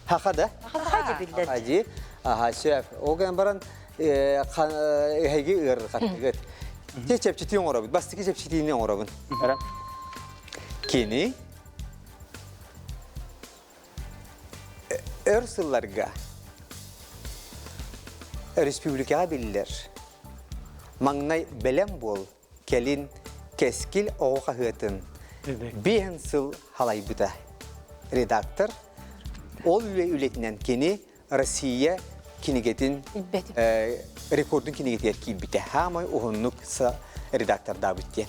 Хаха да? Хаха биллэр. Хади. Аха, сөп. Ол гынан баран эһиги ыарырҕаттыгыт. Те чэпчэтии оҥоробут. Бастакы чэпчэтиини оҥоробун. Кини өр сылларга республикаҕа биллэр маҥнай бэлэм буол кэлин Кэскил оҕо хаһыатын биэһэн сыл халайбыта. Редактор ол үлэ үлэтинэн кини Россия кинигэтин рекордун кинигэтигэр киирбитэ. Хаамай уһуннук редактордаабыт диэн.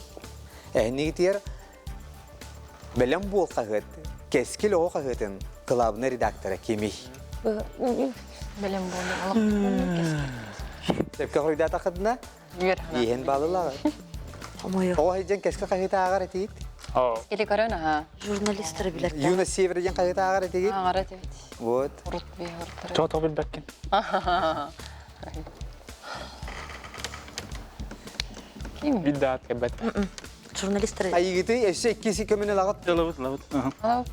Эһинигитигэр Бэлэм буол хаһыат Кэскил оҕо хаһыатын кылаабынай редактора кимий? Бэлэм буол Сөпкө хоруйдаатаххытына иһэн баалылааҕа. Оҕо сылдьан Кэскил хаһыаты ааҕар этигит? Кэскили көрөн аха. Журналистары билэр. Юна Север диэн хаһыаты ааҕар этигит? Ааҕар этибит. Вот. Урут биһордары. Тоҕо тоҕо билбэккин? Ким? Бил даат кэлбэт. Журналистары. Айыгыты өссө иккис көмөнү ылаҕыт. Ылабыт, ылабыт.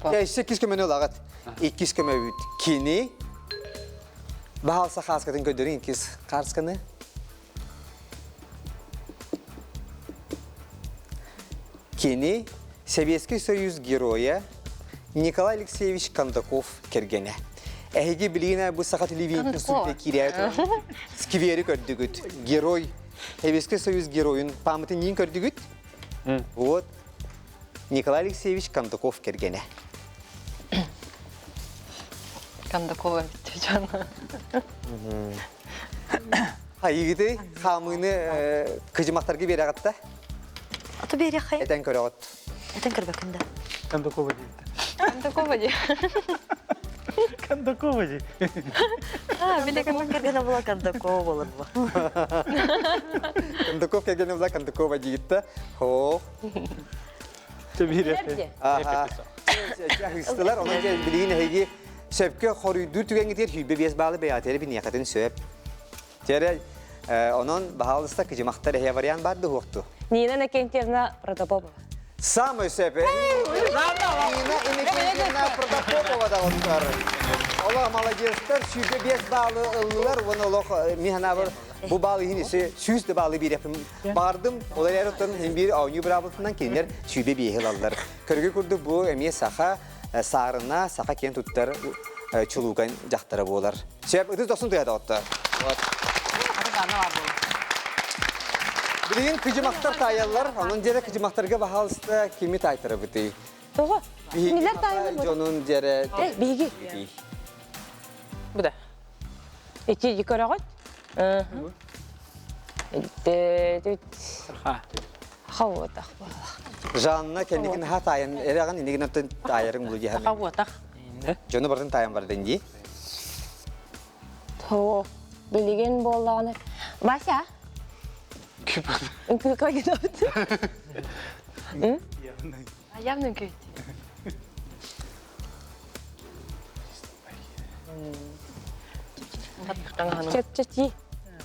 Өссө иккис көмөнү ылаҕыт. Иккис көмөбүт. Кини баһаалса хааскатын көрдөрүн иккис хаарсканы. Кини Советский Союз геройа Николай Алексеевич Кондаков кэргэнэ. Эһиги билигин бу саха телевидениетин студия киирээт сквери көрдүгүт. Герой Советский Союз геройун памятын көрдүгүт. Вот Николай Алексеевич Кондаков кэргэнэ. Кондакова битти жана. Хайыгыты хаамыыны кыдьымахтарга биэрэҕитта? Аты биэриэххэ. Этэн көрөҕүт. Этэн көрбөккүн да. Кондакова диэбитэ. Кондакова дии. Кондакова дии. А, биле кэргэнэ була Кондакова болар бу. Кондаков кэргэнэ була Кондакова диигитта. Хоо. Аха. Ыыстылар, онон билигин эһиги сөпкө хоруйдуур түгэҥҥитигэр сүүрбэ биэс баалы бэйэҕитигэр биниэхэтин сөп. Тере онон баһаалыста кыдьымахтар эһэ вариант бар дуһуохту. Нина Иннокентьевна Протопопова. Самый сөп. Нина Иннокентьевна Протопопова даҕаттар. Олох молодецтар 105 баалы ыллылар. Уонна олох мин санаабар бу баал иһин ise 100 да баалы биэрэппин баҕардым. Ол эрээри оттон иһин биир оонньуу быраабылатынан кинилэр сүүрбэ биэһи ылаллар. Көргө курдук бу эмиэ саха саарына, саха киэн туттар чулууган дьахтара буолар. Сөп, ытыс дохсун тыа доҕоттор. Вот. Билигин кыдьымахтар таайаллар, онон дьэрэ кыдьымахтарга баһаалыста кими таайтарабытый? Тоҕо? Кинилэр таайаллар. Дьонун дьэрэ. Биһиги. Бу да. Ити көрөҕүт? Хауотах буолах. Жанна кэнникин ха таайан эрэҕин инигин оттон таайарыҥ булу дии Хауотах. Дьону бартын таайан бардын дии. Тоо, билигин буоллаҕына Вася? Үҥкүү кагинабыт. Явно үҥкүү. Чэпчэтии.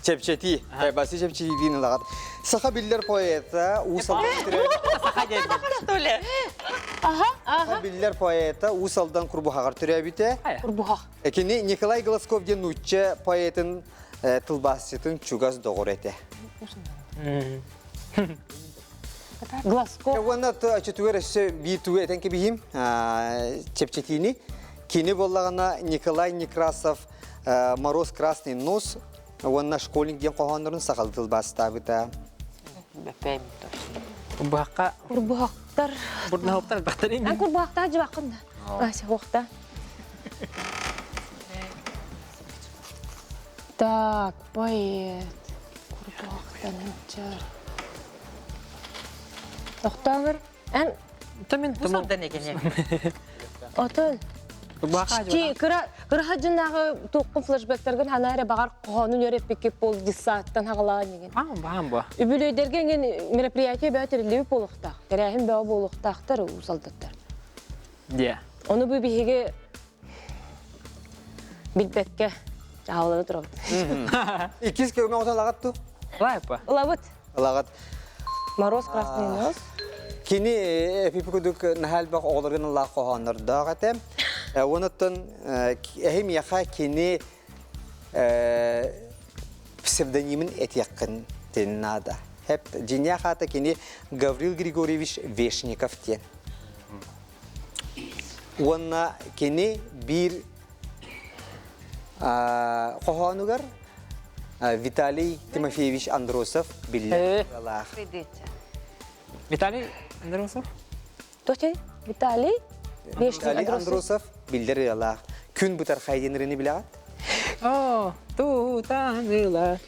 Чэпчэтии. Басы чэпчэтиин ылаҕат. Саха биллэр поэта Уус Алдан Саха биллэр поэта Уус Алдан Курбуһаҕар төрөөбүтэ. Курбуһах. Кини Николай Глазков диэн нуучча поэтын тылбаасчытын чугас доҕоро этэ. Глазков. Уонна өчөтүгэр өссө биир тугу этэн кэбиһим чэпчэтиини. Кини буоллаҕына Николай Некрасов «Мороз красный нос» уонна «Школьник» диэн хоһооннорун сахалыы тылбаастаабыта. Курбуһахха Курбуһахтар. Бурнаһыптар бахтарын. Эн курбуһахтаа жыбаккын да. Ася, уохта. Так, поэт. Курбуһахтан ынчар. Тохтоогор. Эн Томин Бу экене. Отон. Чи кыра кыра хаджынааҕы туоххун флешбектерген хана эрэ баҕар хоһоонун үөрэппикки пол дьыссааттан хаҕалаан игин. Баам баам бу. Үбүлүөйдэргэ иҥин мероприятие бөҕө тэриллибит буолуохтаах. Тэрээһин бөҕө буолуохтаахтар уусалдаттар. Дьэ. Ону бу биһиги билбэккэ чаалана турабыт. Иккис көмө оҕото ылаҕат ту? Ылайпа. Ылабыт. Ылаҕат. Мороз красный нос. Кини эпипи кудук наһаа элбэх оҕолоргун ыллаах хоһооннордоох этэ. Онуттан эһи миэхэ кини псевдонимин этиэххин наада. Хеп дьиҥнээх аата кини Гаврил Григорьевич Вешников диэн. Уонна кини биир хоһоонугар Виталий Тимофеевич Андросов биллэр ырыалаах. Виталий Андросов? Точно? Виталий? Виталий Андросов биллэр ырыалаах. Күн бытархай диэн ырыаны билэҕит? О, тутаныла.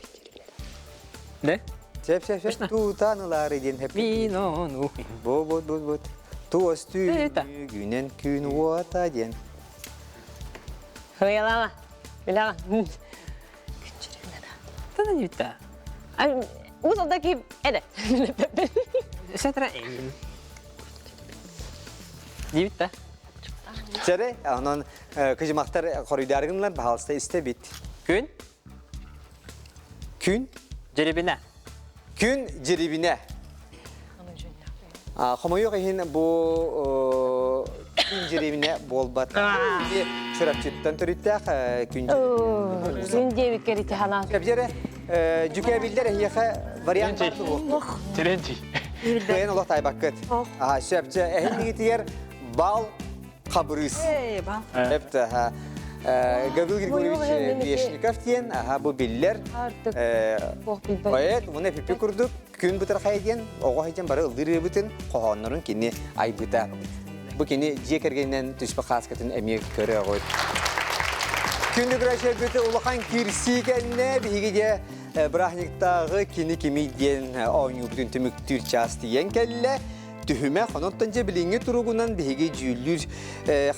Да? Сөп, сөп, сөп. Тутанылары диэн хэп. Винону. Бу, бу, бу, бу. Туос түүнүгүнэн күн уота диэн. Хыялама. Билэҕин. Тана ньүтта. Уус алдаки эдэ. Сэтра эйин. Диибит Сэрэ, онон кыжымахтар хоруйдаргынлар баһалыста истэбит. Күн? Күн? Дьирибинэ. Күн дьирибинэ. Хомойуох иһин бу күн дьирибинэ буолбат. Чурапчыттан төрүттээх күн дьирибинэ. Күн диэбиккэр ити ханаан. Кэбдьэрэ дьүкээбиллэр эһиэхэ вариант баар буолуох. Терентий. Кыайан олох тайбаккыт. Сөп, эһин бал Хабырыыс. Эптэ, Гаврил Григорьевич Вешников диэн, аха бу биллэр поэт, уонна пипи курдук күн бытархай диэн оҕо сылдьан бары ыллыыр ырыабытын, хоһооннорун кини айбыта. Бу кини дьиэ кэргэнинэн түспэ хааскатын эмиэ көрөҕүт. Күндү көрөөччүлэрбит улахан киирсии кэннэ биһиги дьэ Бырааһынньыктааҕы кини кимий диэн оонньуубутун түмүктүүр чаас тиийэн кэллэ. Түһүмэх, онон дьэ билиҥҥи туругунан биһиги дьүүллүүр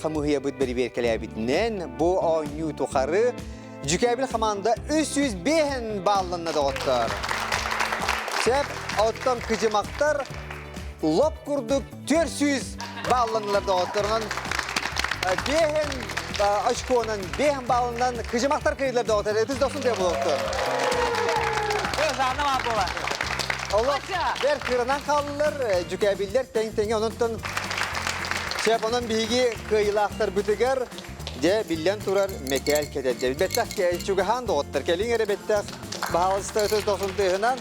хамыыһыйабыт бэрэбиэркэлээбитинэн бу оонньуу тухары Дьүкээбил хамаанда 305 баалланна доҕоттор. Сөп, оттон кыдьымахтар лоп курдук 400 баалланнылар доҕоттор. Онон биэһин очконан, биэһин баалынан кыдьымахтар кыайдылар доҕоттор. Ытыс дохсун тыа буолуохтун. Олох бэр кыранан хааллылар, дьүкээбиллэр тэҥ-тэҥэ. Онон сөп, онон биһиги кыайыылаахтарбытыгар Дьэ, биллэн турар, мэтээл кэтэрдэ. Бэттэх чугаһаан доҕоттор, кэлиҥ эрэ бэттэх, баһаалыста ытыс дохсун тыаһынан.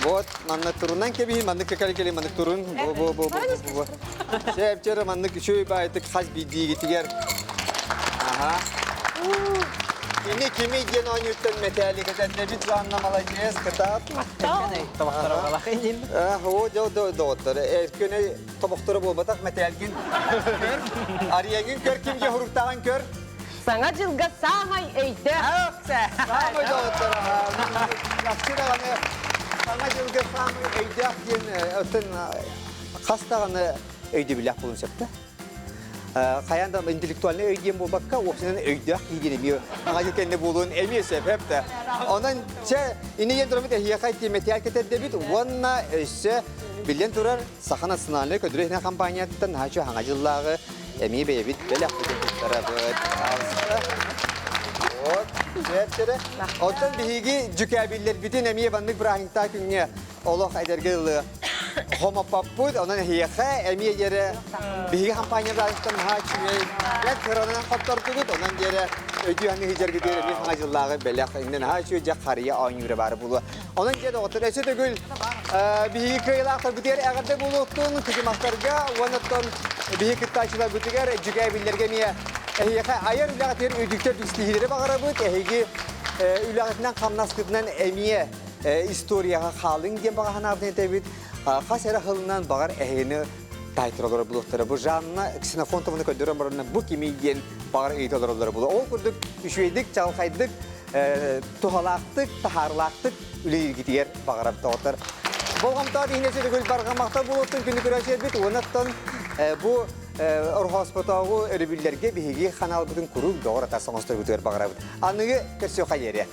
Вот, манна турунан кэбиһин, маннык кэкэли кэли, маннык турун. Бу, бу, бу, бу, бу, бу. Чэп, маннык үчүгэй баайтык хас биирдиигитигэр. Аха. Кини кими диэн оонньууттан мэтээли кэтэрдэбит Жанна маладьыас, кытаат. Оо, дьэ, доҕоттор, эркөнө тобохторо буолбатах мэтээлгин көр. Арыйаҥын көр, ким дьэ хуруктааҕын көр. Саҥа дьылга саамай өйдөөх. Саамай доҕоттор, чахчы даҕаны саҥа дьылга саамай өйдөөх диэн оттон хас даҕаны өйдөбүллээх буолуон сөп да. Хайаан да интеллектуальнай өй диэн буолбакка, уопсайынан өйдөөх киһи диэн эмиэ саҥа дьыл кэннэ буолуон эмиэ сөп эп да. Онон чэ иннигэн тураммыт эһиэхэ тиэмэтиэл кэтэрдэбит уонна өссө биллэн турар Саха национальнай көтүрү иһинэн компанияттан наһаа үчүгэй хаҥа дьыллааҕы эмиэ бэйэбит бэлэхпитин туттарабыт. Вот, сөп Оттон биһиги дьүкээбиллэрбитин эмиэ баннык бырааһынньыктаах күҥҥэ олох эдэргэ дылы хомоппоппут. Онон эһиэхэ эмиэ диэри биһиги компания бырааһынньыктан наһаа үчүгэй бэрт кыранан хоттордугут. Онон диэри өйдүү ханыы сылдьаргытыгар эмиэ хаҥа дьыллааҕы бэлэх иннин наһаа үчүгэй дьэ харыйа оонньуура баар буолуо. Онон дьэ доҕоттор, өссө төгүл биһиги кыайыылаахтарбытыгар эҕэрдэ буолуохтун, кыдьымахтарга уонна оттон биһиги кыттааччыларбытыгар дьүкээбиллэргэ эмиэ эһиэхэ айар үлэҕитигэр үрдүктэр ситиһиилэри баҕарабыт. Эһиги үлэҕитинэн хамнаскытынан эмиэ историяҕа хаалыҥ диэн баҕа санаабытын этэбит. Хас эрэ сылынан баҕар эһигини таайтаралара булуохтара. Бу Жанна Ксенофонтованы көрдөрөн баранна бу кимий диэн баҕар ыйыта олороллоро буолуо. Ол курдук үчүгэйдик, чаҕылхайдык туһалаахтык, таһаарылаахтык үлэлииргитигэр баҕарар доҕоттор. Болҕомтоох иһинэ сүрүгүл барҕамахта буолуохтун күнү көрөөчүлэрбит уонаттан бу Орхоспотооҕу өрөбүллэргэ биһиги ханаалбытын куруук доҕор атас оҥосторбутугар баҕарабыт. Аныгы көрсүөххэ диэри.